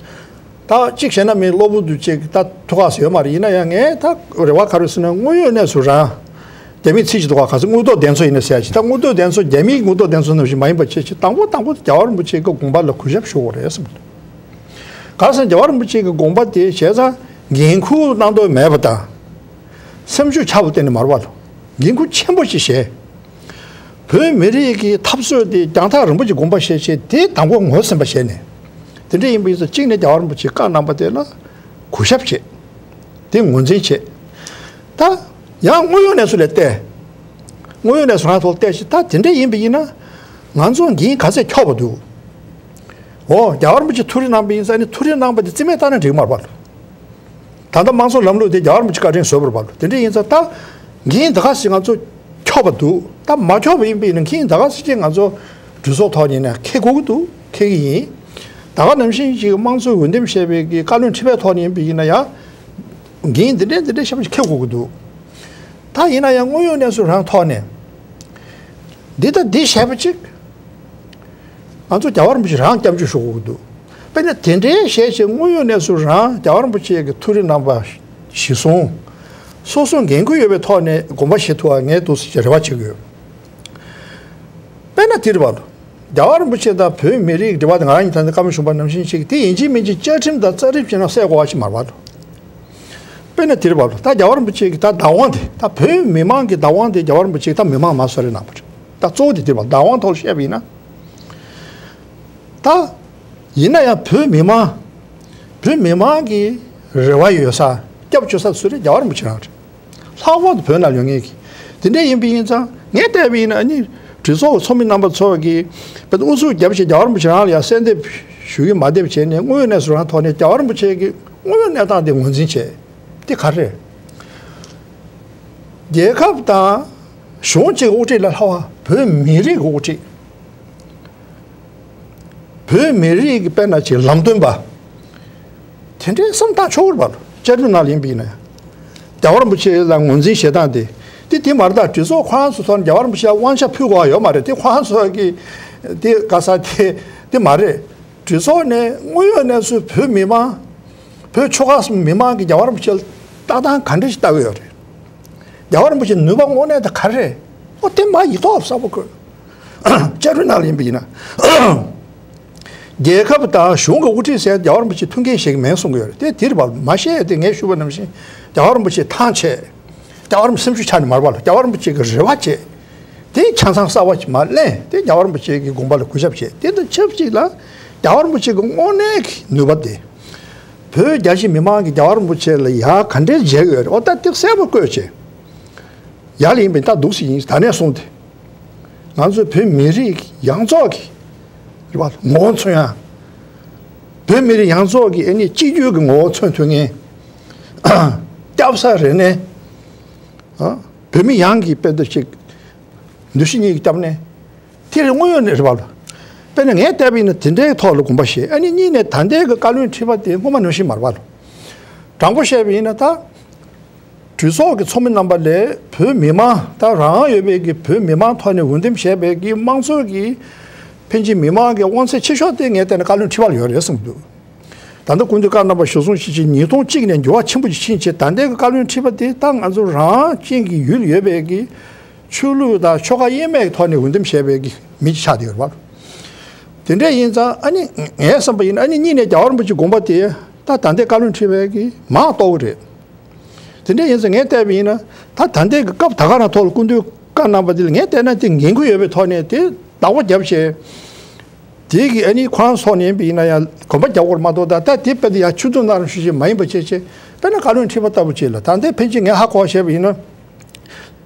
ད་གཅིག་བྱས་ན་མི་གློ་བུར་དུ་ཅིག་ད་ཐུག་ཁག་ཟེར་ཡོད་མ་རེད། ཡིན་ན་ཡང་ངས་ད་རེ་བ་ག་རེ་ཟེར་ན་དངོས་ཡོད་གནས་ཚུལ་རང་། རྒྱ་མིའི་ཚིག་ཅིག་འདུག་ག་ག་ཚོད་དངུལ་རྡོག་ལྡན་ཚོ་ཡིན་ན་ཟེར་ཡ་ཅིག་ད་དངུལ་རྡོག་ལྡན་ཚོ་རྒྱ་མིའི་དངུལ་རྡོག་ལྡན་ཚོ་ནང་བཞིན་མ་ཡིན་པ་བྱས་ཅིག་དང་པོ་དང་པོ་རྒྱལ་བ་རིན་པོ་ཆེ་གི་དགོངས་པ་ལ་གུས་ཞབས་ཞུ་དགོས་རེད་བསམ། ག་རེ་ཟེར་ན་རྒྱལ་བ་རིན་པོ་ཆེ་གི་དགོངས་པ་དེ་བྱས་ཙང་འགན་ཁུར་གནང་འདོད་མེད་པ་དང་། སེམས་ཤུགས་ཆག་པ་གཏན་ནས་མ་རེད་པ་ལ། འགན་ཁུར་ཆེན་པོ་ཞིག་བཞེས། བོད་མི་རིགས་ཀྱི་འཐབ་རྩོད་དེ་རྒྱང་ཐག་རིང་པོ་ཅིག་དགོངས་པ་བཞེས་བྱས་དེ་དང་པོ་ངོས་ཟིན་པ་བྱས་ནས། དེ་འདྲ་ཡིན་པ་ཡིན་ཙང་གཅིག་ནས་རྒྱལ་བ་རིན་པོ་ཆེས་བཀའ་གནང་པ་དེ་ལ་གུས་ཞབས་བྱེད། དེ་ངོས་འཛིན་བྱེད། ད་ཡང་དངོས་ཡོད་གནས་ཚུལ་ལ་བལྟས། དངོས་ཡོད་གནས་ཚུལ་རང་ཐོག་བལྟས་ཤིག་ད་དེ་འདྲ་ཡིན་པ་ཡིན་ན། ང་ཚོ་འགན་ག་ཚད་འཁྱོག་པ་འདུག་འོ་རྒྱལ་བ་རིན་པོ་ཆེས་ཐུགས་རེ་གནང་པ་ཡིན་ཙང་ནི་ཐུགས་རེ་གནང་པ་དེ་རྩིས་མེད་བཏང་ན་འགྲིག་མ་རེད་པ། ད་ལྟ་དམངས་གཙོ་ལམ་ལུགས་དེ་རྒྱལ་བ་རིན་པོ་ཆེ་བཀའ་དྲིན་གསོས་པ་རེད་པ། དེ་འདྲ་ཡིན་ཙང་ད་འགན་ད་ག་ཟེ་ང་ཚོ་འཁྱོག་པ་འདུག་ད་མ་འཁྱོག་པ་ཡིན་པ་ཡིན་ན་འགན་ད་ག་ཟེ་ཅིག་ང་ཚོ་གྲོས་ཚོགས་ཐོག་ནས་ནས་འཁྱེར་དགོས་ཀྱི་འདུག་འཁྱེར་གྱི་ཡིན། ད་ག་ནང་བཞིན་ཅིག་དམངས་གཙོའི་འོས་འདེམས་བྱས་པའི་གི་བཀའ་བློན་ཁྲི་པའི་ཐོག་ནས་ཡིན་པ་ཡིན་ན་ཡང་། འགན་འདི་འདྲའི་འདི་འདྲའི་ཤ་པ་ཞིག་འཁྱེར་དགོས་ཀྱི་འདུག་ད་ཡིན་ན་ཡང་དངོས་ཡོད་གནས་ཚུལ་རང་ཐོག་ནས་འདི་ལྟ་འདི་བྱས་པ་ཅིག་ང་ཚོ་རྒྱལ་བ་རིན་པོ་ཆེ་རང་སྐྱབས་འཇུག་ཞུ་དགོས་ཀྱི་འདུག་དཔེར་ན་དེ་འདྲའི་བྱས་བྱས་དངོས་ཡོད་གནས་ཚུལ་རང་རྒྱལ་བ་རིན་པོ་ཆེ་གི་ཐུགས་རེ་གནང་པ་གཞིར་བཟུང་། སོ་སོ་འགན་ཁུར་ཡོད་པའི་ཐོག་ནས་དགོངས་པ་བཞེས་ཐུབ་པ་ངས་འདུག་སེ་རེ་བ་བྱེད་ཀྱི་ཡོད། དཔེར་ན་དེ་རེད་པ། རྒྱལ་བ་རིན་པོ་ཆེ་དང་བོད་མི་རིགས་འབྲེལ་བ་དེ་ང་རང་གཉིས་ད་ནི་བཀའ་མོལ་ཞུས་པ་ནང་བཞིན་ཞིག་དེ་ཡིན་གཅིག་མིན་གཅིག་བཅའ་ཁྲིམས་དང་རྩ་ཁྲིམས་བྱས་ན་སེལ་དགོས་པ་ཞིག་མ་རེད་པ། དཔེར་ན་དེ་རེད་པ། ད་རྒྱལ་བ་རིན་པོ་ཆེ་གི་ད་བདག་དབང་དེ་ད་བོད་མི་མང་གི་བདག་དབང་དེ་རྒྱལ་བ་རིན་པོ་ཆེ་གི་ད་མི་མང་མར་གསོལ་རས་གནང་པ་རེད། ད་གཙོ་བོ་དེ་དེ་རེད་པ། བདག་དབང་ཐོག་ལ་བཤད་པ་ཡིན་ན། ད་ཡིན་ན་ཡང་བོད་མི་མང་། བོད་མི་མང་གི་རེ་བ་ཡོད་ས་སྐྱབས་བཅོལ་ས་སུ་རེད། རྒྱལ་བ་རིན་པོ་ཆེ་རང་རེད། ལྷག་པར་དུ་བོད་ནང་ཡོད་མཁན་གྱི། དེ་འདྲ་ཡིན་པ་ཡིན་ཙང་ངས་བལྟས་པ་ཡིན་ན་ཨ་ནི་གྲོས་ཚོགས་ཀྱི་ཚོགས་མི་རྣམ་པ་ཚོ་གིས་དཔེ་ཨུ་ཚུགས་རྒྱབ་བྱས་རྒྱལ་བ་རིན་པོ་ཆེ་རང་ལ་ཡང་གསལ་འདེབས་ཞུ་གི་མ་འདེབས་བྱས་ནས་དངོས་ཡོད་གནས་ཚུལ་རང་ཐོག་ནས་རྒྱལ་བ་རིན་པོ་ཆེ་གི་དངོས་ཡོད་གནས་སྟངས་དེ་ངོས་འཛིན་བྱས། དེ་ག་རེ་རེད། རྒྱལ་ཁབ་དང་གཞུང་གཅིག་གི་དབུ་ཁྲིད་ལས་ལྷག་པ་བོད་མི་རིགས་ཀྱི་དབུ་ཁྲིད། བོད་མི་རིགས་ཀྱི་དཔེར་ན་ཅིག་ལམ་སྟོན་པ། དེ་འདྲའི་བསམ་བཏང་ཆོག་གི་རེད་པ། བཅའ་ཁྲིམས་ནང་ལ་ཡིན་པ་ཡིན་ན་ཡང་། རྒྱལ་བ་རིན་པོ་ཆེ་ལ་ངོས་འཛིན་བྱེད་སྟངས་དེ། དེ་དེ་མ་རེད་ད། གྲོས་ཚོགས་ཁོ་རང་ཚོ་ཐོག་ནས་རྒྱལ་བ་རིན་པོ་ཆེ་ལ་དབང་ཆ་ཕུལ་དགོས་པ་ཡོད་མ་རེད། དེ་ཁོ་རང་ཚོ་གི་དེ་ག་ས་དེ་དེ་མ་རེད། གྲོས་ཚོགས་ནས་དངོས་ཡོད་གནས་ཚུལ་བོད་མི་མང་། བོད་ཆོལ་ཁ་གསུམ་མི་མང་གིས་རྒྱལ་བ་རིན་པོ་ཆེ་ལ་ལྟ་སྟངས་ག་འདྲ་ཞིག་ལྟ་གི་ཡོད་རེད། རྒྱལ་བ་རིན་པོ་ཆེའི་ནུས་པ་དངོས་གནས་དེ་ག་རེ་རེད། ཨོ་དེ་མར་ཡིག་ཐོག་གསལ་པོ་བཀོད། བཅའ་ཁྲིམས་ནང་ལ་ཡིན་པ་ཡིན་ན། རྒྱལ་ཁབ་དང་གཞུང་གི་དབུ་ཁྲིད་ཟེར་རྒྱལ་བ་རིན་པོ་ཆེ་ཐུགས་འགན་བཞེས་ཀྱི་མེད་གསུང་གི་ཡོད་རེད། དེ་དེ་རེད་པ། མ་བཤད་དེ་ངས་ཞུས་པ་ནང་བཞིན་རྒྱལ་བ་རིན་པོ་ཆེ་ཐང་ཆད། རྒྱལ་བ་རིན་པོ་སེམས་ཤུགས་ཆག་ནས་མ་རེད་པ་ལ། རྒྱལ་བ་རིན་པོ་ཆེ་གི་རེ་བ་བྱས། དེ་ཆ་ཚང་གསར་པ་ཞིག་མར་ལེན། དེ་རྒྱལ་བ་རིན་པོ་ཆེ་གི་དགོངས་པ་ལ་གུས་ཞབས་བྱས། དེ་དང་ཆབས་ཅིག་ལ་རྒྱལ་བ་རིན་པོ་ཆེ་གི་དངོས་གནས་ཀྱི་ནུས་པ་དེ། བོད་རྒྱ་ཆེ་མི་མང་གིས་རྒྱལ་བ་རིན་པོ་ཆེ་ལ་ཡ་ག་འདྲའི་མཇལ་གི་ཡོད་རེད། ཨོ་ད་དེ་གསལ་པོ་བཀོད་བྱས། ཡར་ལ་ཡིན་པས་ད་འདུག་སེ་ཡིན། ད་ནས་བཟུང་སྟེ། ང་ཚོ་བོད་མི་རིགས་ཡོངས་རྫོགས་ཀྱི་རེད་བ། ངོ་བོ་མཚོན་ཡ། བོད་མི་རིགས་ཡོངས་རྫོགས་ཀྱི་ཨ་ནི་གཅིག་གྱུར་གྱི་ངོ་བོ་མཚོན་ཐུབ་མཁན། སྐྱབས་ས་རེ་ནས། ཨ། བོད་མི་ཡོངས་ཀྱི་དཔེ་ལྟ་ཅིག་འདུ་ཤེས་གཉིས་ཀྱི་སྐྱབས་གནས། དེ་རེད། དངོས་ཡོད་ནས་རེད་བ། དཔེར་ན་ངས་བལྟས་པ་ཡིན་ན་དེ་འདྲའི་ཐོག་ལ་དགོངས་པ་བཞེས། ཨ་ནི་གཉིས་ནས་ད་ལྟའི་གི་བཀའ་བློན་ཁྲི་པ་དེ་སྔོན་མ་ནང་བཞིན་མ་རེད་བ། དྲང་པོ་བཤད་པ་ཡིན་ན་ད། གྲོས་ཚོགས་ཀྱི་ཚོགས་མི་རྣམ་པ་ལས་བོད་མི་མང་ད་རང་དབང་ཡོད་པའི་གི་བོད་མི་མང་ཐོག་ནས་འོས་འདེམས་བྱས་པའི་གི་དམངས་གཙོའི་གི་ཕན་ཆད་མི་མང་གི་དབང་ཚད་ཆེ་ཤོས་དེ་ངས་བལྟས་ན་བཀའ་བློན་ཁྲི་པ་ལ་ཡོད་རེད་བསམ་གྱི་འདུག་ད་ལྟ་སྐུ་མདུན་བཀའ་གནང་བ་གཞིར་བཟུང་བྱས་ཅིག་ཉིས་སྟོང་གཅིག་ནས་འགྱུར་བ་ཆེན་པོ་ཅིག་ཕྱིན་བྱས་ད་ལྟའི་གི་བཀའ་བློན་ཁྲི་པ་དེ་ད་ང་ཚོ་རང་ཅན་གྱི་ཡུལ་ཡོད་པའི་གི་ཆོས་ལུགས་དང་ཆོལ་ཁ་དབྱེ་མེད་ཀྱི་ཐོག་ནས་འོས་འདེམས་བྱས་པའི་གི་མི་ཅིག་ཆགས་བསྡད་ཡོད་རེད་བ། དེ་འདྲ་ཡིན་ཙང་ཨ་ནི་ངས་བསམ་པ་ཡིན་ན་ཨ་ནི་གཉིས་ནས་རྒྱལ་བ་རིན་པོ་ཆེའི་དགོངས་པ་དེ་ད་ད་ལྟའི་བཀའ་བློན་ཁྲི་པའི་གི་མ་གཏོགས་རེད། དེ་འདྲ་ཡིན་ཙང་ངས་བལྟས་པ་ཡིན་ན་ད་ད་ལྟའི་གི་སྐབས་ད་ག་རང་ཐོག་ལ་སྐུ་མདུན་བཀའ་གནང་བ་དེ་ལ་ངས་བལྟས་ན་དེ་འགན་ཁུར་ཡོད་པའི་ཐོག་ནས་དེ་བདག་པོ་བརྒྱབ་བྱས། དེ་གི་ཨ་ནི་ཁོ་རང་སོགས་ནས་ཡིན་པ་ཡིན་ན་ཡང་གོམ་པ་རྒྱག་དགོས་མ་གཏོགས་ད་ལྟ་དེ་དཔེ་དེ་ཡང་ཆུ་ཚོད་ནང་རང་ཤུགས་ཆེ་མ་ཡིན་པ་བྱས་བྱས་དཔེར་ན་བཀའ་བློན་ཁྲི་པ་ལྟ་བུ་བྱས་ལ་ད་ལྟའི་ཕན་ཆད་ངས་ཧ་གོ་བ་བྱས་པ་ཡིན་ན།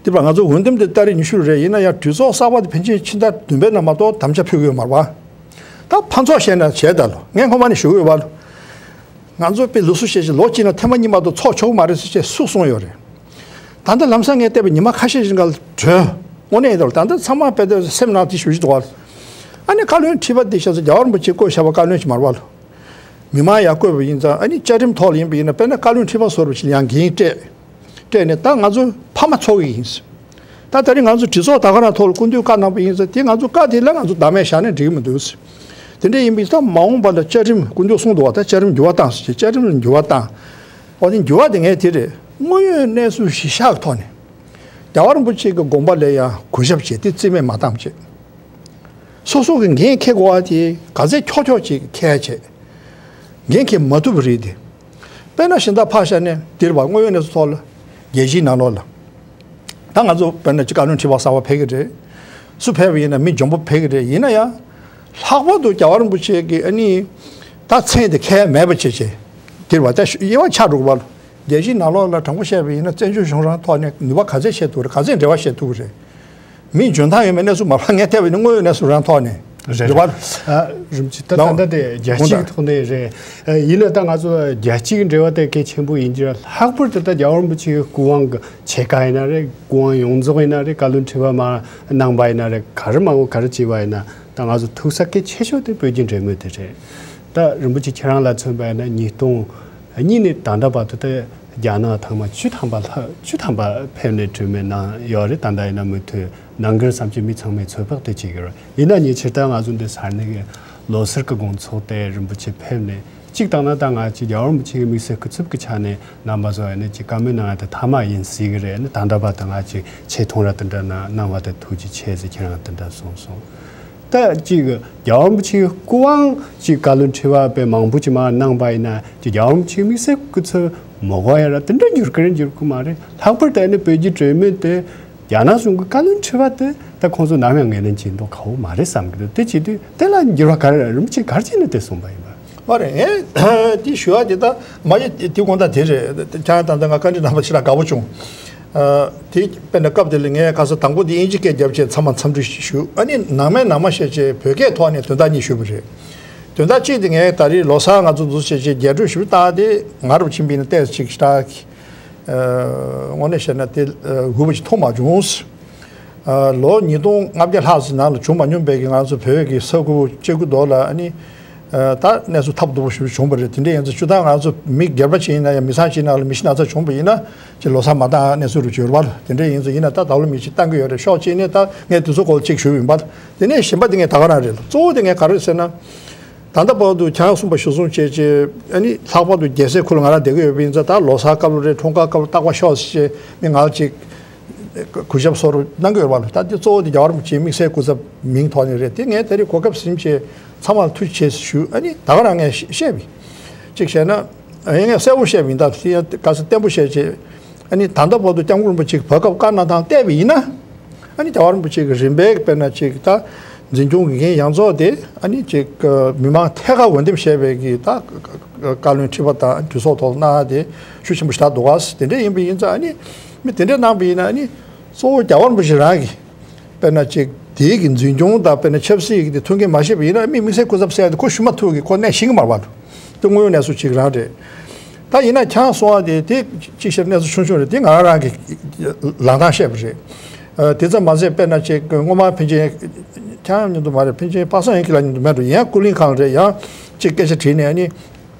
དེ་བར་ང་ཚོ་འོས་འདེམས་དེ་ཏ་རིག་ཉི་ཤུ་རེད། ཡིན་ན་ཡང་གྲོས་ཚོགས་གསར་པ་དེ་ཕན་ཆད་ཕྱི་ཟླ་བདུན་པའི་ནང་མ་གཏོགས་དམ་བཅའ་ཕུལ་གི་ཡོད་མ་རེད་བ། ད་ཕར་ཚུར་བཤད་ན་བྱས་ད་ལོ་ངས་སྔོན་མ་ནས་ཞུ་གི་ཡོད་བ། ང་ཚོ་དཔེ་ལུགས་སྲོལ་བཤད་ཅིག་ལོ་གཅིག་ནང་ཐེངས་མ་གཉིས་མ་གཏོགས་ཚོགས་ཆོག་གི་མ་རེད་ཟེར་བྱས་སུས་གསུངས་ཡོད་རེད། ད་ལྟ་ལམ་སང་ངས་བལྟས་པའི་ཉི་མ་ཁ་ཤས་ཤིག་འགའ་ལ་གྲོལ། དངོས་གནས་ཡིན་ད་ལོ་ད་ལྟ་ཚང་མ་དཔེ་དེ་སེམས་ནང་དེ་ཞུ་བཞིན་འདུག་བ། ཨ་ནི་བཀའ་བློན་ཁྲི་པ་དེ་ཤ་ཚ་རྒྱལ་བ་རིན་པོ་ཆེས་བསྐོས་བཞག་པ་བཀའ་བློན་ཞིག་མ་རེད་བ་ལོ། མི་མང་ཡར་བསྐོས་པ་ཡིན་ཙང་ཨ་ནི་བཅའ་ཁྲིམས་ཐོག་ལ་ཡིན་པ་ཡིན་ན་དཔེར་ན་བཀའ་བློན་ཁྲི་པ་ཟུར་པ་ཞིག་ལ་ཡང་འགན་སྤྲད། སྤྲད་ནས་ད་ང་ཚོ་ཕ་མ་ཚོགས་ཀྱི་ཡིན། ད་ད་རིང་ང་ཚོ་གྲོས་ཚོགས་ད་ག་རང་ཐོག་ལ་སྐུ་མདུན་བཀའ་གནང་པ་ཡིན་ཙང་དེ་ང་ཚོ་བཀའ་དེ་ལ་ང་ཚོ་བདག་མེད་བཞག་ན་འགྲིག་གི་མི་འདུག་དེ་འདྲ་ཡིན་པ་ཡིན་ཙང་མ་འོངས་པ་ལ་བཅའ་ཁྲིམས་སྐུ་མདུན་གསུངས་འདུག་བ། ད་བཅའ་ཁྲིམས་འགྱུར་བ་བཏང་ཟེར་བྱས་བཅའ་ཁྲིམས་ལ་འགྱུར་བ་བཏང་། འོ་དེ་འགྱུར་བ་དེ་ངས་དེ་རེད། དངོས་ཡོད་གནས་ཚུལ་གཞི་བཞག་གི་ཐོག་ནས་རྒྱལ་བ་རིན་པོ་ཆེ་གི་དགོངས་པ་ལ་ཡང་གུས་ཞབས་བྱས་ཏེ་རྩིས་མེད་མ་བཏང་བྱས། སོ་སོ་གི་འགན་འཁྱེར་དགོས་པ་དེ་ག་ཚད་ཁྱོག་ཁྱོག་ཅིག་འཁྱེར་བྱས། འགན་འཁྱེར་མ་ཐུབ་པ་རེད་དེ། དཔེར་ན་གཞན་དག་ཕར་བཞག་ནས་འདིར་བ་དངོས་ཡོད་གནས་ཚུལ་ཐོག་ལ་རྒྱལ་སྤྱིའི་ནང་ལོགས་ལ། ད་ང་ཚོ་དཔེར་ན་ཅིག་བཀའ་བློན་ཁྲི་པ་གསར་པ་ཕེབས་ཀྱི་རེད། སུ་ཕེབས་པ་ཡིན་ན་མི་འཇོན་པོ་ཕེབས་ཀྱི་རེད། ཡིན་ན་ཡང་། ལྷག་པར་དུ་རྒྱལ་བ་རིན་པོ་ཆེ་གི་ཨ་ནི། ད་མཚན་དེ་ཁྱད་མེད་པ་བྱས་བྱས། འདིར་བ་ད་དབྱེ་བ་ཆགས་འགྲོ་གི་བ་ལ། རྒྱལ་སྤྱིའི་ནང་ལོགས་ལ་དྲང་པོ་བཤད་པ་ཡིན་ན་བཙན་བྱོལ་གཞུང་རང་ཐོག་ནས་ནུས་པ་ག་ཚད་བཤད་ཐུབ་རེད། ག་ཚད་འབྲེལ་བ་བཤད་ཐུབ་རེད། མི་འཇོན་ཐང་ཡོད་མེད་གནས་ཚུལ་མ་ཕར་ངས་བལྟས་པ་ཡིན་ན་དངོས་ཡོད་གནས་ཚུལ་རང་ཐོག་ནས་རེད་རེད་བ། ཨ། རིན་པོ་ཆེ་ད་ལའོ། ད་ལྟ་དེ་རྒྱལ་སྤྱིའི་ཐོག་ནས་རེད། ཨ། ཡིན་ན་ད་ང་ཚོ་རྒྱལ་སྤྱིའི་འབྲེལ་བ་དེ་གལ་ཆེན་པོ་ཡིན་གྱི་རེད། ལྷག་པར་དུ་ད་རྒྱལ་བ་རིན་པོ་ཆེའི་སྐུ་དབང་གི་ཕྱེད་ཀ་ཡིན་ན་རེད། སྐུ་དབང་ཡོངས་རྫོགས་ཡིན་ན་རེད། བཀའ་བློན་ཁྲི་པ་མར་གནང་པ་ཡིན་ན་རེད། ག་རེ་མང་པོ་ག་རེ་བྱས་པ་ཡིན་ན་ད་ང་ཚོ་ཐུག་ས་གལ་ཆེ་ཤོས་དེ་བོད་ཀྱི་འབྲེལ་མོལ་དེ་རེད། ད་རིན་པོ་ཆེ་ཁྱེད་རང་ལ་མཚོན་པ་ཡིན་ན་ཉིས་སྟོང་གཉིས་ནས་ད་ལྟ་བར་དུ་ད་རྒྱ་ནག་ཐེངས་མ་བཅུ་ཐམ་པ་ལྷག་བཅུ་ཐམ་པ་ཕེབས་ནས་གྲོས་མོལ་གནང་ཡོད་རེད། ད་ལྟ་ཡིན་ན་མུ་མཐུད་ནང་ཁུལ་བསམ་སྤྱོད་མི་ཚང་མས་ཚོད་དཔག་དེ་བྱེད་ཀྱི་རེད། ཡིན་ན་ཉེ་ཆར་ད་ང་ཚོ་འདི་ས་གནས་ཀྱི་ལོ་སར་གྱི་དགོང་ཚོགས་དེ་རིན་པོ་ཆེ་ཕེབས་ནས་གཅིག་བཏང་ན་ད་ང་ཅིག་རྒྱལ་བ་རིན་པོ་ཆེ་གི་དམིགས་བསལ་སྐུ་ཚབ་ཀྱི་ཆ་ནས་རྣམ་པ་ཚོ་ཡིན་ན་ཅིག་བཀའ་མོལ་གནང་ཡ་དེ་མཐའ་མ་ཡིན་སྲིད་ཀྱི་རེད། ནི་ད་ལྟ་བར་དུ་ང་ཅིག་ཆེ་མཐོང་ར་དེ་འདྲ་གནང་གནང་བ་དེ་ཐུགས་རྗེ་ཆེ་ཟེར་ཁྱེད་རང་དེ་འདྲ་གསུངས་སོང་། ད་ཅིག་རྒྱལ་བ་རིན་པོ་ཆེའི་སྐུ་དབང་ཅིག་བཀའ་བློན་ཁྲི་པ་དཔེ་མང་པོ་ཅིག་མར་གནང་པ་ཡིན་ན་ཅིག་རྒྱལ་བ་རིན་པོ་ཆེའི་དམིགས་བསལ་སྐུ་ཚབ་མི་དགོས་ཡ་ར་དེ་འདྲ་འགྱུར་གི་རེད་འགྱུར་གི་མ་རེད། ལྷག་པར་དུ་ཨ་ནི་བོད་ཀྱི་གྲོས་མོལ་དེ་རྒྱ་ནག་གཞུང་གི་བཀའ་བློན་ཁྲི་པ་དེ་ད་ཁོང་ཚོ་ནམ་ཡང་ངོས་ལེན་བྱེད་མདོག་ཁ་པོ་མ་རེད་བསམ་གི་འདུག་དེ་བྱེད་དུས་དེ་ལ་འགྱུར་བ་ག་རེ་རིན་པོ་ཆེ་ག་རེ་བྱས་ནས་དེ་གསུངས་པ་ཡིན་པ། མ་རེད། ངས་དེ་ཞུ་བ་དེ་ད་མ་གཞི་དེ་དགོངས་དག་དེ་རེད། ཁྱེད་རང་ད་ལྟ་ང་བཀའ་འདྲི་གནང་བ་ཞེ་དྲག་དགའ་པོ་བྱུང་། ཨ། དེ་དཔེར་ན་སྐབས་དེ་ལ་ངས་ཁ་སང་དང་པོ་དེ་དབྱིན་ཇི་སྐད་བརྒྱབ་བྱས་ཚང་མ་འཚམས་འདྲི་ཞུ། ཨ་ནི་ནང་མ་ནང་མ་བཤད་བྱས་བོད་སྐད་ཐོག་ནས་དོན་དག་གཉིས་ཞུས་པ་རེད། དོན་དག་གཅིག་དེ་ངས་ད་རེས་ལོ་གསར་ང་ཚོ་འདུག་བྱས་བྱས་རྒྱས་སྤྲོས་ཞུ་སྟངས་དེ་ང་རུ་ཕྱིན་པ་ཡིན་ན་ཏོག་ཙམ་ཞིག་ཞེ་དྲག་གི། ཨ། དངོས་གནས་བཤད་ན་དེ་ཨ་གུས་པ་ཞིག་མཐོང་མ་བྱུང་། ཨ། ལོ་ཉིས་སྟོང་ལྔ་བརྒྱ་ལྷག་ཙམ་ནང་ལ་བྱུང་མ་མྱོང་པའི་གི་ང་ཚོ་བོད་ཀྱི་ས་ཁུལ་གཅིག་པུ་མདོ་ལ་ཨ་ནི། ཨ། ད་གནས་ཚུལ་ཐབས་སྡུག་པོ་ཞིག་བྱུང་བ་རེད། དེ་འདྲ་ཡིན་ཙང་སྤྱིར་བཏང་ང་ཚོ་མི་སྒེར་པ་ཅིག་ཡིན་ན་ཡང་མི་ཚང་ཅིག་ནང་ལ་མི་ཤི་ན་ཚ་བྱུང་བ་ཡིན་ན་ཅིག་ལོ་གསར་མ་བཏང་གནས་ཚུལ་རུ་གྱུར་བ་ལ་དེ་འདྲ་ཡིན་ཙང་ཡིན་ན་ད་ད་ལོ་མི་ཅིག་བཏང་གི་ཡོད་རེད། ཤོག་ཅིག་ནས་ད་ངས་དེ་ཚོ་སྐོར་ཅིག་ཞུས་ཡིན་པ། དེ་ནས་གཞན་པ་དེ་ངས་ད་ག་རང་རེད་ལ། གཙོ་བོ་དེ་ངས་ག་རེ་ཟེར་ན། ད་ལྟ་བར་དུ་ཁྱེད་རང་གསུངས་པ་གཞིར་བཟུང་བྱས་བྱས་ཨ་ནི་ལྷག་པར་དུ་རྒྱལ་སའི་ཁུལ་ང་རང་བསྡད་ཀྱི་ཡོད་པ་ཡིན་ཙང་ད་ལོ་གསར་སྐབས་རེད། འཁྲུངས་སྐར་སྐབས་རྟག་པར་ཤོག་ཅེས་མི་ང་ལ་ཅིག་གུས་ཞབས་སོགས་རུ་གནང་གི་ཡོད་པ་ལ། ད་དེ་གཙོ་བོ་དེ་རྒྱལ་བ་རིན་པོ་ཆེའི་དམིགས་བསལ་སྐུ་ཚབ་མིང་ཐོག་ནས་རེད། དེ་ངས་ད་རེས་གོ་སྐབས་ཟིན་བྱས་ཚང་མ་ལ་ཐུགས་རྗེ་ཆེ་ཞུ། ཨ་ནི་ད་ག་རང་ངས་བཤད་པ་ཡིན། གཅིག་བཤད་ན་ཨ་ནི་ངས་གསལ་པོ་བཤད་པ་ཡིན། ད་དེ་ཡང་ག་ཚོད་བརྟན་པོ་བཤད་བྱས། ཨ་ནི་ད་ལྟ་བར་དུ་སྐྱབས་མགོན་རིན་པོ་ཆེ་གི་བར་སྐབས་བཀའ་གནང་སྟངས་བལྟས་པ་ཡིན་ན། ཨ་ནི་རྒྱལ་བ་རིན་པོ་ཆེ་གི་རིམ་པས་དཔེར་ན་ཅིག་ད་འཛིན་སྐྱོང་གི་འགན་ཡོངས་རྫོགས་དེ་ཨ་ནི་ཅིག་མི་མང་ཐད་ཀར་འོས་འདེམས་བྱས་པའི་གི་ད་བཀའ་བློན་ཁྲི་པ་དང་གྲོས་ཚོགས་ཐོག་གནང་ཡ་དེ་ཤུགས་ཆེན་པོ་ཞེ་དྲག་འདུག་ག་དེ་འདྲ་ཡིན་པ་ཡིན་ཙང་ཨ་ནི་མི་དེ་འདྲ་གནང་པ་ཡིན་ན་ཨ་ནི་གཙོ་བོ་རྒྱལ་བ་རིན་པོ་ཆེ་རང་གི་ དཔེར་ན་ཅིག་དེའི་གི་འཛིན་སྐྱོང་དང་དཔེར་ན་ཆབ་སྲིད་ཀྱི་དེ་མཐུན་རྐྱེན་མ་ཤེས་པ་ཡིན་ན་མི་དམིགས་བསལ་སྐུ་ཚབ་ཟེར་ཡ་དེ་ཁོ་ཞུ་མ་ཐུབ་གི་ཁོ་གནས་ཤེས་གི་མ་རེད་པ། དེ་དངོས་ཡོད་གནས་ཚུལ་ཅིག་རང་རེད། ད་ཡིན་ན་ཁྱེད་རང་གསུང་བ་དེ་དེ་ཅིག་བཤད་གནས་ཚུལ་ཆུང་ཆུང་རེད། དེ་ང་རང་རང་གི་ལངས་སྟངས་བཤད་པ་རེད། ཨ། དེ་ཙམ་མ་ཟད་དཔེར་ན་ཅིག་སྔོན་མ་ཕན་ཆད་ཁྱེད་རང་མཉམ་དུ་མ་རེད། ཕན་ཆད་པ་སངས་ཡིན་གྱི་ལ་མཉམ་དུ་མེད་འགྲོ། ཡང་ཀུན་གླིང་ཁང་རེད། ཡང་ཅིག་སྐད་ཆ་དྲིས་ནས་ཨ་ནི།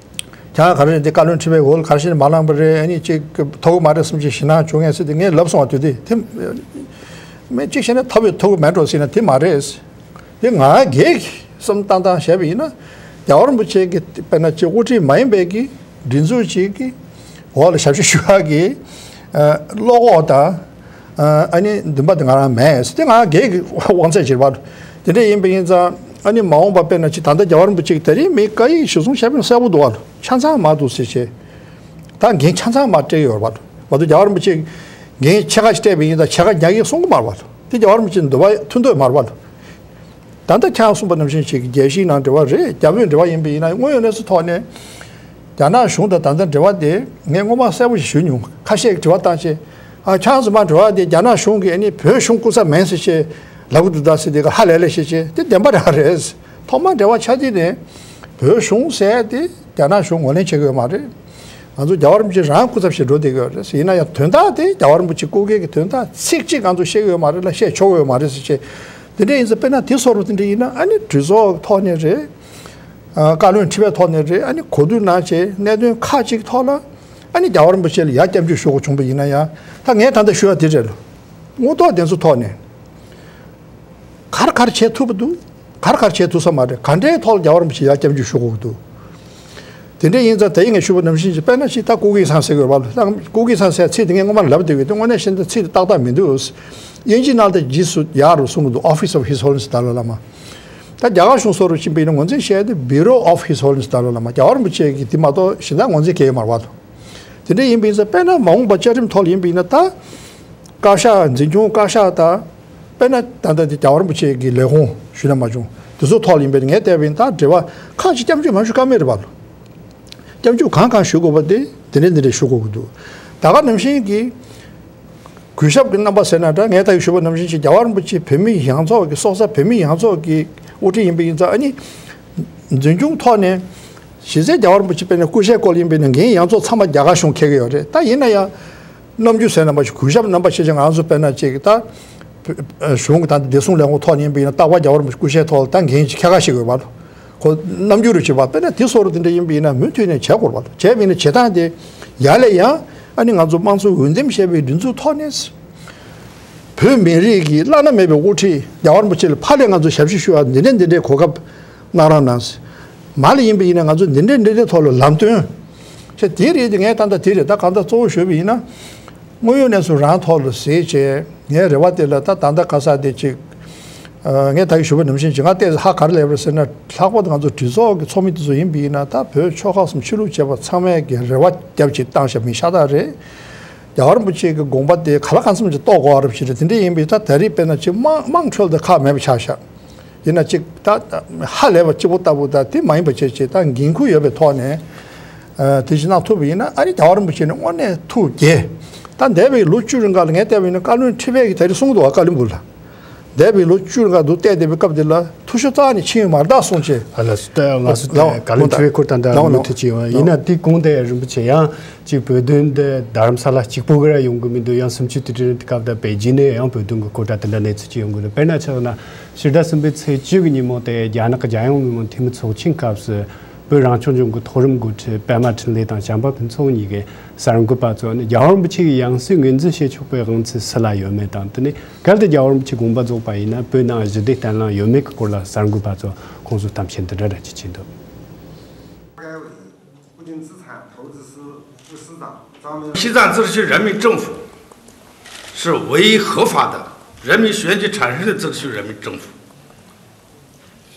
ཁྱེད་རང་ག་རེ་རེད། འདི་བཀའ་བློན་ཁྲི་པའི་འོག་ལ་ག་རེ་བྱས་ནས་མ་ལངས་པ་རེད། ཨ་ནི་ཅིག་ཐོབ་གི་མ་རེད་བསམ་ཅིག་ཞེད་སྣང་བྱུང་ངས་ཟེར་ཏེ་ངས་ལབ་སོང་བ། དུས་དེ་དེ་མེད་ཅིག་བྱས་ནས་ཐོབ་ཡོད་ཐོབ་གི་མེད་འགྲོ་ཟེར་ན་དེ་མ་རེད། དེ་ང་སྒེར་གྱི་བསམ་སྟངས་བཏང་བཞག་པ་ཡིན་ན་རྒྱལ་བ་རིན་པོ་ཆེ་གི་དཔེར་ན་ཅིག་དབུ་ཁྲིད་མ་ཡིན་པའི་གི་སྒྲིག་འཛུགས་ཅིག་གི་འོག་ལ་ཞབས་ཕྱི་ཞུ་ཡག་གི་བློ་ཁོག་དང་། ཨ་ནི་འདུན་པ་དེ་ང་རང་མེད། དེ་ང་སྒེར་གྱི་དབང་ཚད་ཅིག་རེད་པ། དེ་འདྲ་ཡིན་པ་ཡིན་ཙང་ཨ་ནི་མ་འོངས་པ་དཔེར་ན་ཅིག་ད་ལྟ་རྒྱལ་བ་རིན་པོ་ཆེ་གིས་ད་རིང་མི་བཀའ་ཡིག་ཞུ་སོང་བཤད་པ་གསལ་པོ་འདུག་པ། ཆ་ཚང་མ་འདུག་ཟེར་བྱས། ད་འགན་ཆ་ཚང་མ་སྤྲད་ཡོད་རེད་པ། མ་གཏོགས་རྒྱལ་བ་རིན་པོ་ཆེ་འགན་ཕྱེད་ཀ་ཞིག་སྤྲད་པ་ཡིན་ཙང་ཕྱེད་ཀ་རྒྱག་གི་གསུང་གི་མ་རེད་པ། དེ་རྒྱལ་བ་རིན་པོ་ཆེ་འདུན་པ་མཐུན་འདོད་མ་རེད་པ། ད་ལྟ་ཁྱེད་རང་གསུངས་པ་ནང་བཞིན་ཞིག་གི་རྒྱལ་སྤྱིའི་ནང་འབྲེལ་བ་རེད། རྒྱ་བོད་འབྲེལ་བ་ཡིན་པ་ཡིན་ན་དངོས་ཡོད་གནས་ཚུལ་ཐོག་ནས་རྒྱ་ནག་གཞུང་དང་ད་ལྟ་འབྲེལ་བ་དེ་ངས་སྔོན་མ་གསལ་པོ་ཞིག་ཞུས་མྱོང་། ཁ་ཤས་ཀྱིས་དྲི་བ་བཏང་བྱས། ཨ། ཁྱེད་རང་ཚོ་མ་འབྲེལ་བ་དེ་རྒྱ་ནག་གཞུང་གིས་ཨ་ནི་བོད་གཞུང་སྐུ་ཚབ་མིན་ཟེར་བྱས་ལབ་གི་འདུག་ད་ཟེར་དེ་ག་ཧ་ལས་ལས་བྱས་བྱས་དེ་བདེན་པ་རང་རེད། ཐོག་མར་འབྲེལ་བ་ཆགས་དུས་ནས་བོད་གཞུང་ཟེར་དེ་རྒྱ་ནག་གཞུང་ངོས་ལེན་བྱེད་ཀྱི་ཡོད་མ་རེད། ང་ཚོ་རྒྱལ་བ་རིན་པོ་ཆེ་རང་སྐུ་ཚབ་ཞིག་འགྲོ་བསྡད་ཀྱི་ཡོད་རེད། ཡིན་ན་ཡང་དོན་དག་དེ་རྒྱལ་བ་རིན་པོ་ཆེ་སྐུ་སྒེར་གྱི་དོན་དག་ཚིག་གཅིག་ང་ཚོ་བཤད་ཀྱི་ཡོད་མ་རེད་ལ་བཤད་ཆོག་གི་ཡོད་མ་རེད་ཟེར་བྱས། དེ་འདྲ་ཡིན་ཙང་དཔེར་ན་དེ་བཟོ་འདྲ་དེ་འདྲ་ཡིན་ན་ཨ་ནི་གྲོས་ཚོགས་ཐོག་ནས་རེད། ཨ། བཀའ་བློན་ཁྲི་པའི་ཐོག་ནས་རེད། ཨ་ནི་གོ་བསྡུར་གནང་བྱས་གནད་དོན་ཁག་ཅིག་ཐོག་ལ་ཨ་ནི་རྒྱལ་བ་རིན་པོ་ཆེ་ལ་ཡར་སྐྱབས་འཇུག་ཞུ་དགོས་བྱུང་པ་ཡིན་ན་ཡང་། ད་ངས་ད་ལྟ་ཞུ་བ་དེ་རེད་ལ། དངོས་ཐོག་དེ་ཚོ་ཐོག་ནས་ག་རེ་ག་རེ་བྱེད་ཐུབ་པ་འདུག་ག་རེ་ག་རེ་བྱེད་ཐུབ་ས་མ་རེད། ག་འདྲའི་ཐོག་ལ་རྒྱལ་བ་རིན་པོ་ཆེ་ཡར་སྐྱབས་འཇུག་ཞུ་དགོས་ཀྱི་འདུག་དེ་འདྲ་ཡིན་ཙང་ད་ཡིན་ངས་ཞུ་བ་ནང་བཞིན་གྱི་དཔེར་ན་ཅིག་ད་ཀུ་ཀི་ཚང་ཟེར་དགོས་པ་ལ། ཀུ་ཀི་ཚང་ཟེར་ཚིག་དེ་ངས་སྔོན་མ་ལབ་བསྡད་ཡོད་དེ་དངོས་གནས་བཤད་ན་ཚིག་དེ་ཏག་ཏག་མི་འདུག་དབྱིན་ཇི་ནང་དུ་ཇི་སུ་ཡ་རུ་གསུང་གི་འདུག Office of His Holiness Dalai Lama། ད་རྒྱ་གར་གཞུང་སོ་རུ་ཕྱིན་པ་ཡིན་ན་ངོས་འཛིན་བྱས་ཏེ་Bureau of His Holiness Dalai Lama། རྒྱལ་བ་རིན་པོ་ཆེ་གི་དེ་མ་གཏོགས་གཞན་དག་ངོས་འཛིན་གལ་ཡོད་མ་རེད་པ། དེ་འདྲ་ཡིན་པ་ཡིན་ཙང་དཔེར་ན་མ་འོངས་པ་བཅའ་ཁྲིམས་ཐོག་ལ་ཡིན་པ་ཡིན་ན་ད། བཀའ་ཤག་འཛིན་སྐྱོང་བཀའ་ཤག་དང་། དཔེར་ན་ད་ལྟ་དེ་རྒྱལ་བ་རིན་པོ་ཆེ་གི་ལས་ཁུངས་ཞུས་ན་མ་བྱུང་དེ་ཚོ་ཐོག་ལ་ཡིན་པས་ངས་བལྟས་པ་ཡིན་ད་འབྲེལ་བ་ཁག་ཅིག་སྐྱབས་འཇུག་མ་ཞུ་ཀ་མེད་རེད་པ། སྐྱབས་འཇུག་གང་གང་ཞུ་དགོས་པ་དེ་དེ་འདྲ་འདི་འདྲ་ཞུ་དགོས་ཀྱི་འདུག་ད་ག་ནང་བཞིན་གྱི་གུས་ཞབས་ཀྱི་རྣམ་པ་ཟེར་ན་འདྲ། ངས་ད་གི་ཞུས་པ་ནང་བཞིན་ཞིག་རྒྱལ་བ་རིན་པོ་ཆེ་བོད་མི་ཡོངས་རྫོགས་ཀྱི་སྲོག་རྩ་བོད་མི་ཡོངས་རྫོགས་ཀྱི་དབུ་ཁྲིད་ཡིན་པ་ཡིན་ཙང་ཨ་ནི། འཛིན་སྐྱོང་ཐོག་ནས་གཞི་རྩའི་རྒྱལ་བ་རིན་པོ་ཆེ་དཔེར་ན་སྐུ་ཞབས་སྐོར་ཡིན་པས་ན་འགན་ཡོངས་རྫོགས་ཚང་མ་རྒྱ་གར་གཞུང་འཁྱེར་གྱི་ཡོད་རེད། ད་ཡིན་ན་ཡང་། རྣམ་འགྱུར་ཟེར་ན་མ་གཞི་གུས་ཞབས་རྣམ་པ་ཤེས་བྱ་ང་ཚོ་དཔེར་ན་ཅིག་ད། གཞུང་གི་ད་བདེ་སྲུང་ལས་ཁུངས་ཐོག་ནས་ཡིན་པ་ཡིན་ན་རྟག་པར་རྒྱལ་བ་རིན་པོ་ཆེ་སྐུ་ཞབས་ཐོག་ལ་ད་འགན་ཅིག་འཁྱེར་ག་ཞིག་ཡོད་པ། ཁོ་རྣམ་འགྱུར་རུ་བྱེད་པ་དཔེར་ན་དེ་སོགས་རུ་དེ་འདྲ་ཡིན་པ་ཡིན་ན་མུ་མཐུད་ནས་བྱེད་དགོས་པ། བྱས་པ་ཡིན་ན་བྱེད་སྟངས་དེ་ཡར་ལས་ཡང་ཨ་ནི་ང་ཚོ་དམངས་གཙོ་འོས་འདེམས་བྱས་པའི་སྒྲིག་འཛུགས་ཐོག་ནས། བོད་མི་རིགས་ཀྱི་བླ་ན་མེད་པའི་དབུ་ཁྲིད་རྒྱལ་བ་རིན་པོ་ཆེ་ལ་ཕར་ལས་ང་ཚོ་ཞབས་ཕྱི་ཞུ་བ་འདི་འདྲས་འདི་འདྲས་གོ་སྐབས་གནང་རོགས་གནང་། མར་ལ་ཡིན་པ་ཡིན་ན་ང་ཚོ་འདི་འདྲས་འདི་འདྲས་ཐོག་ལ་ལམ་སྟོན་བྱས་དེ་རེད་དེ་ངས་ད་ལྟ་དེ་རེད། ད་གང་ལྟར་གཙོ་བོ་ཞུས་པ་ཡིན་ན། དངོས་ཡོད་གནས་ཚུལ་རང་ཐོག་ལ་གཟིགས་བྱས་ངའི་རེ་བ་དེ་ལ་ད་ད་ལྟ་ག་ས་དེ་ཅིག་ངས་ད་གི་ཞུ་བ་ནང་བཞིན་ཅིག་ང་ལྟས་ཧ་ག་རེ་ལབ་རེད་ཟེར་ན། ལྷག་པར་དུ་ང་ཚོ་གྲོས་ཚོགས་ཀྱི་ཚོགས་མི་དེ་ཚོ་ཡིན་པ་ཡིན་ན་ད་བོད་ཆོལ་ཁ་གསུམ་ཆོས་ལུགས་བཅས་པ་ཚང་མས་ཀྱི་རེ་བ་རྒྱབ་ཅིག་བཏང་བཞག་མི་ཤ་སྟག་རེད། རྒྱལ་བ་རིན་པོ་ཆེ་གི་དགོངས་པ་དེ་ག་ལ་གང་འཚམ་ཅིག་རྟོགས་དགོས་པ་རེད་ཞེས་རེད། དེ་འདྲ་ཡིན་པས་ད་ད་རེས་དཔེར་ན་ཅིག་དམངས་དམངས་ཁྲོད་དུ་ཁག་མེད་པ་ཆགས་ཤག་ཡིན་ན་ཅིག་ད་ཧ་ལས་པ་གཅིག་པོ་ལྟ་བུ་ད་དེ་མ་ཡིན་པ་བྱས་ཅིག་ད་འགན་ཁུར་ཡོད་པའི་ཐོག་ནས་དེ་ཞིག་གནང་ཐུབ་པ་ཡིན་ན་ཨ་ནི་རྒྱལ་བ་རིན་པོ་ཆེ་ནི་དངོས་གནས་ཐུགས་དགྱེས། ད་འདས་པའི་ལོ་བཅུ་རིང་ག་ལ་ངས་བལྟས་པ་ཡིན་ན་བཀའ་བློན་ཁྲི་པས་ཀྱི་ད་རེས་གསུངས་འདུག་བ། བཀའ་བློན་སྦུག་ལ། འདས་པའི་ལོ་བཅུ་རིང་ག་འདུག་བལྟས་བསྡད་པའི་སྐབས་དེ་ལ་ཐུགས་ཤོར་རྩ་ནས་ཕྱིན་ཡོད་མ་རེད་ད་གསུངས་བྱས། ཨ་ལ་སུ་ལྟ་ལ་སུ་ལྟ་ལ་བཀའ་བློན་ཁྲི་པའི་སྐོར་ད་ལྟ་ལ་མུ་མཐུད་ཀྱི་ཡོད། ཡིན་ན་དེ་གོང་དེ་རིན་པོ་ཆེ་ཡང་ཅིག་བོད་དོན་འདི་རྡ་རམ་ས་ལ་གཅིག་པོ་གི་ར་ཡོང་གི་མི་འདུག་ཡང་སུམ་ཅུ་དུས་དྲན་དུས་སྐབས་ད་པེ་ཅིན་ནས་ཡང་བོད་དོན་གྱི་སྐོར་ད་དེ་འདྲ་གནས་ཚུལ་ཅིག་ཡོང་གི་འདུག་དཔེར་ན་ཆ་བཞག་ན་ཕྱི་ཟླ་གསུམ་པའི་ཚེས་བཅུ་གི་ཉིན་མོ་དེ་རྒྱ་ནག་གི་རྒྱལ་ཡོངས་མི་མང་འཐུས་མི་ཚོགས་ཆེན་སྐབས་སུ་བོད་རང་སྐྱོང་ལྗོངས་ཀྱི་མཐོ་རིམ་འགོ་ཁྲིད་པད་མ་འཕྲིན་ལས་དང་བྱམས་པ་ཕུན་ཚོགས་གཉིས་ཀས་གསར་འགོད་པ་ཚོ་ནི་རྒྱལ་བ་རིན་པོ་ཆེ་གི་ཡང་སྲིད་ངོས་འཛིན་བྱེད་ཆོག་པའི་དབང་ཚད་སུ་ལ་ཡོད་མེད་དང་དེ་ནས་གལ་ཏེ་རྒྱལ་བ་རིན་པོ་ཆེ་དགོངས་པ་རྫོགས་པ་ཡིན་ན་བོད་ནང་ཞི་བདེ་བརྟན་ལྷིང་ཡོད་མེད་ཀྱི་སྐོར་ལ་གསར་འགོད་པ་ཚོ་ཁོང་ཚོས་གཏམ་བཤད་འདི་འདྲ་འདྲ་ཅིག་བྱས་འདུག该委不仅资产投资是不市场，专门西藏自治区人民政府是唯一合法的人民选举产生的自治区人民政府。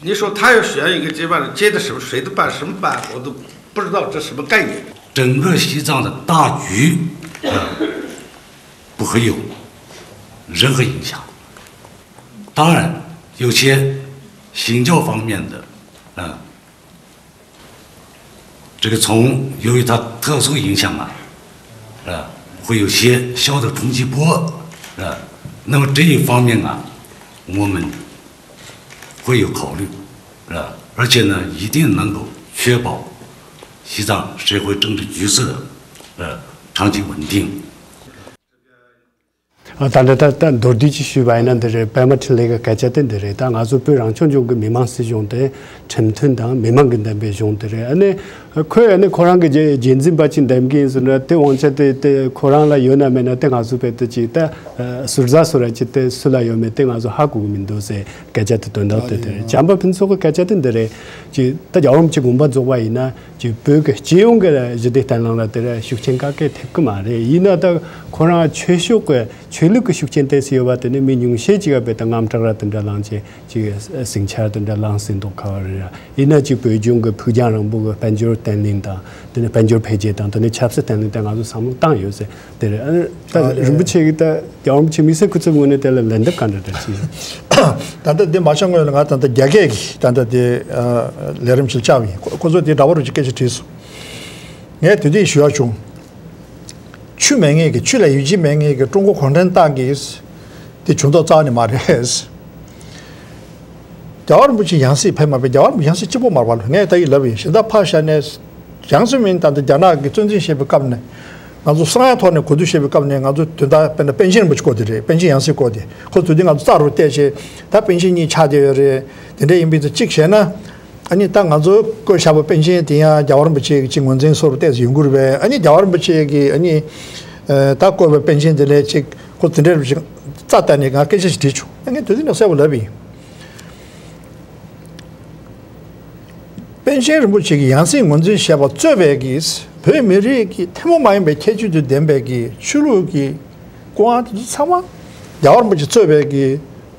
你说他要选一个接班人，接的什么，谁的班，什么班，我都不知道这什么概念。整个西藏的大局，啊，不会有任何影响。当然，有些行教方面的，啊，这个从由于它特殊影响啊，是吧？会有些小的冲击波，是吧？那么这一方面啊，我们会有考虑，是吧？而且呢，一定能够确保西藏社会政治局势的，呃，长期稳定。 ད་ལྟ་ད་ལྟ་མདོར་བསྡུས་ཅིག་ཞུས་པ་ཡིན་ན་འདི་རེད། པད་མ་འཕྲིན་ལས་ཀྱི་སྐད་ཆ་དེ་འདི་རེད། ད་ང་ཚོ་བོད་རང་སྐྱོང་ལྗོངས་ཀྱི་མི་དམངས་སྲིད་གཞུང་དེ་ཁྲིམས་མཐུན་དང་མི་མང་གིས་འདེམས་པའི་གཞུང་དེ་རེད། ཨ་ནི་ཁོས་ཨ་ནི་ཁོ་རང་གི་རྗེས་འཛིན་པ་ཅིག་འདེམས་ཀྱི་ཡིན་ཟེར་ན་དེ་དབང་ཆ་དེ་དེ་ཁོ་རང་ལ་ཡོད་ན་མེད་ན་དེ་ང་ཚོ་བོད་དུ་ཅིག་ད་ཟུར་ཟ་ཟུར་ར་ཅིག་དེ་སུ་ལ་ཡོད་མེད་དེ་ང་ཚོ་ཧ་གོ་གི་མི་འདུག་ཟེར་སྐད་ཆ་དེ་དོན་དག་དེ་དེ་རེད། བྱམས་པ་ཕུན་ཚོགས་ཀྱི་སྐད་ཆ་དེ་འདི་རེད། ཅིག་ད་རྒྱལ་བ་རིན་པོ་ཆེ་དགོངས་པ་རྫོགས་པ་ཡིན་ན། ཅིག་བོད་ཀྱི་སྤྱི་ཡོངས་ཀྱི་ཞི་བདེ་བརྟན་ལྷིང་ལ་དེར་ཤུགས་རྐྱེན་ག་གེ་ཐེབས་ཀྱི་མ་རེད། ཡིན་ན་ད་ཁོ་རང་ཆོས་ཕྱོགས་ཀྱི་ཆོས་ལུགས་ཀྱི་ཤུགས་རྐྱེན་ཏོག་ཙམ་ཡོད་པ་དེ་ནི་མི་ཉུང་ཤས་ཅིག་ག་བོད་དང་དངངས་སྐྲག་ར་དེ་འདྲ་ལངས་བྱས་ཅིག་ཟིང་ཆ་དེ་འདྲ་ལངས་ཟིན་འདུག་ཁ་བ་རེད། ཡིན་ན་ཅིག་བོད་ལྗོངས་ཀྱི་ཕུགས་རྒྱང་རིང་པོ་གི་དཔལ་འབྱོར་བརྟན་ལྷིང་དང་དེ་ནི་དཔལ་འབྱོར་འཕེལ་རྒྱས་དང་དེ་ནི་ཆབ་སྲིད་བརྟན་ལྷིང་དེ་ང་ཚོ་བསམ་བློ་བཏང་ཡོད་ཟེར། དེ་རེད། ཨ་ནི་ད་རིན་པོ་ཆེ་གིས་ད་རྒྱལ་བ་རིན་པོ་ཆེ་དམིགས་བསལ་སྐུ་ཚབ་ངོས་ནས་དེ་ལ་ལན་འདེབས་ག་འདྲ་འདྲ་བྱས། ད་ལྟ་འདི་མ་ཆགས་སྔོན་ལ་ང་ད་ལྟ་རྒྱ་སྐད་ཀྱི་ད་ལྟ་དེ་ལས་རིམ་ཞིག་བཅར་བ་ཡིན། ཁོ་ཁོ་ཚོས་དེ་འདྲ་བོ་རུ་ཅིག་སྐད་ཆ་དྲིས་སོང་། ངས་དེ་དུས་ཞུ་ཡག་བྱུང་། ཆུ་མེད་མཁན་གྱི་ཆུ་ལ་ཡིད་ཆེས་མེད་མཁན་གྱི་ཀྲུང་གོ་གུང་ཁྲན་ཏང་གིས་དེ་བྱུང་མདོག་རྩ་ནས་མ་རེད། རྒྱལ་བ་རིན་པོ་ཆེ་ཡང་སྲིད་ཕེབས་མ་ཕེབས། རྒྱལ་བ་རིན་པོ་ཆེ་ཡང་སྲིད་གཅིག་པོ་མ་རེད་པ་ལ། ངས་ད་ཡིད་ལབ་ཡིན། གཞན་དག་ཕར་བཞག་ནས་ཡང་སྲིད་མིན་ད་ལྟ་རྒྱ་ནག་གིས་བཙན་འཛུལ་བྱས་པའི་སྐབས་ནས་ང་ཚོ་གསང་བའི་ཐོག་ནས་གོ་བསྡུར་བྱས་པའི་སྐབས་ནས་ང་ཚོ་དོན་དག་དཔེར་ན་པཎ་ཆེན་རིན་པོ་ཆེ་སྐོར་དེ་རེད། པཎ་ཆེན་ཡང་སྲིད་སྐོར་དེ་ཁོ་དུས་དེ་ང་ཚོ་རྩ་རུ་བལྟས་བྱས་ད་པཎ་ཆེན་གཉིས་ཆགས་བསྡད་ཡོད་རེད། དེ་འདྲ་ཡིན་པའི་ཚེ་གཅིག་བྱས་ན། ཨ་ནི་ད་ང་ཚོ་བསྐོས་བཞག་པ་པཎ་ཆེན་དེ་ཡང་རྒྱལ་བ་རིན་པོ་ཆེ་གི་ཅིག་ངོས་འཛིན་སོར་བལྟས་ཡོང་གི་རེད་པས། ཨ་ནི་རྒྱལ་བ་རིན་པོ་ཆེ་གི་ཨ་ནི་ད་བསྐོས་པའི་པཎ་ཆེན་དེ་ལས་ཅིག་ཁོ་དེ་འདྲའི་རིགས་རྩ་བལྟས་ནས་ང་སྐད་ཆ་ཞིག་དྲིས་བྱུང་། ངས་དེ་དུས་ནས་གསལ་པོ་ལབ་ཡིན། པཎ་ཆེན་རིན་པོ་ཆེ་གི་ཡང་སྲིད་ངོས་འཛིན་བྱས་པ་གཙོས་པའི་གི་བོད་མི་རིགས་ཀྱི་ཐུན་མོང་མ་ཡིན་པའི་ཁྱད་ཆོས་དང་ལྡན་པའི་གི་ཆོས་ལུགས་ཀྱི་སྐུ་དབང་དེ་ཚོ་ཚང་མ་རྒྱལ་བ་རིན་པོ་ཆེ་གཙོས་པའི་གི་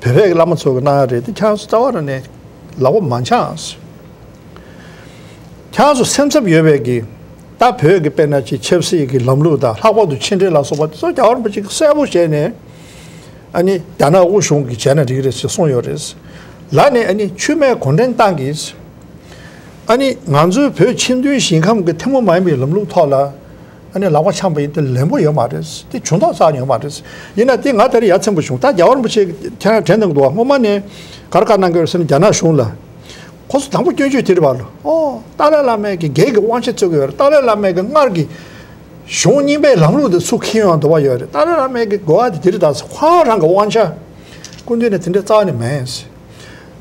བོད་པའི་གི་བླ་མ་ཚོ་གི་གནང་ཡ་རེད། དེ་ཁྱེད་རང་ཚོ་རྩ་བ་རང་ནས་ལག་པ་མ་འཆང་། ཁྱེད་རང་ཚོ་སེམས་འཚབ་ཡོད་པའི་གི་ད་བོད་ཀྱི་དཔེར་ན་ཅིག་ཆབ་སྲིད་ཀྱི་ལམ་ལུགས་དང་ལྷག་པར་དུ་ཕྱི་འབྲེལ་ལ་སོགས་པ་དེ་ཚོ་རྒྱལ་བ་རིན་པོ་ཆེ་གིས་གསལ་པོ་བྱས་ནས་ཨ་ནི་རྒྱ་ནག་དབུས་གཞུང་གིས་བྱས་ན་འགྲིག་གི་རེད་ཅེས་གསུངས་ཡོད་རེད། ལར་ནས་ཨ་ནི་ཆུ་མེད་གུང་ཁྲན་ཏང་གིས་ཨ་ནི་ང་ཚོའི་བོད་ཆེས་མཐོའི་ཞིང་ཁམས་ཀྱི་ཐུན་མོང་མ་ཡིན་པའི་ལམ་ལུགས་ཐོག་ལ་ཨ་ནི་ལག་པ་འཆང་པ་ཡིན་དེ་ལན་པོ་ཡོད་མ་རེད། དེ་བྱུང་ཐོག་རྩ་ནས་ཡོད་མ་རེད། ཡིན་ན་དེ་ང་ད་རེས་ཡ་མཚན་པོ་བྱུང་། ད་རྒྱལ་བ་རིན་པོ་ཆེ་ཁྱེད་རང་དྲན་གནང་འདུག་བ། སྔོན་མ་ནས་ག་རེ་བཀའ་གནང་གི་ཡོད་ཟེར་ན་རྒྱ་ནག་གཞུང་ལ། ཁོ་ཚོ་དང་པོ་སྐྱོན་བརྗོད་དེ་རེད་པ་ལོ། ཨོ། ཏཱ་ལའི་བླ་མས་ཀྱི་རྒྱལ་གྱི་དབང་ཆ་རྩོད་ཀྱི་ཡོད་རེད། ཏཱ་ལའི་བླ་མས་ཀྱི་སྔར་གྱི་གཞུང་རྙིང་པའི་ལམ་ལུགས་དེ་ཚུར་འཁྱེར་ཡོང་འདོད་པ་ཡོད་རེད། ཏཱ་ལའི་བླ་མས་ཀྱི་གོ་བ་དེ་དེ་རེད། ད་ཁོ་རང་གི་དབང་ཆ་སྐུ་མདུན་ནས་དེ་འདྲའི་རྩ་བ་ནས་མེད།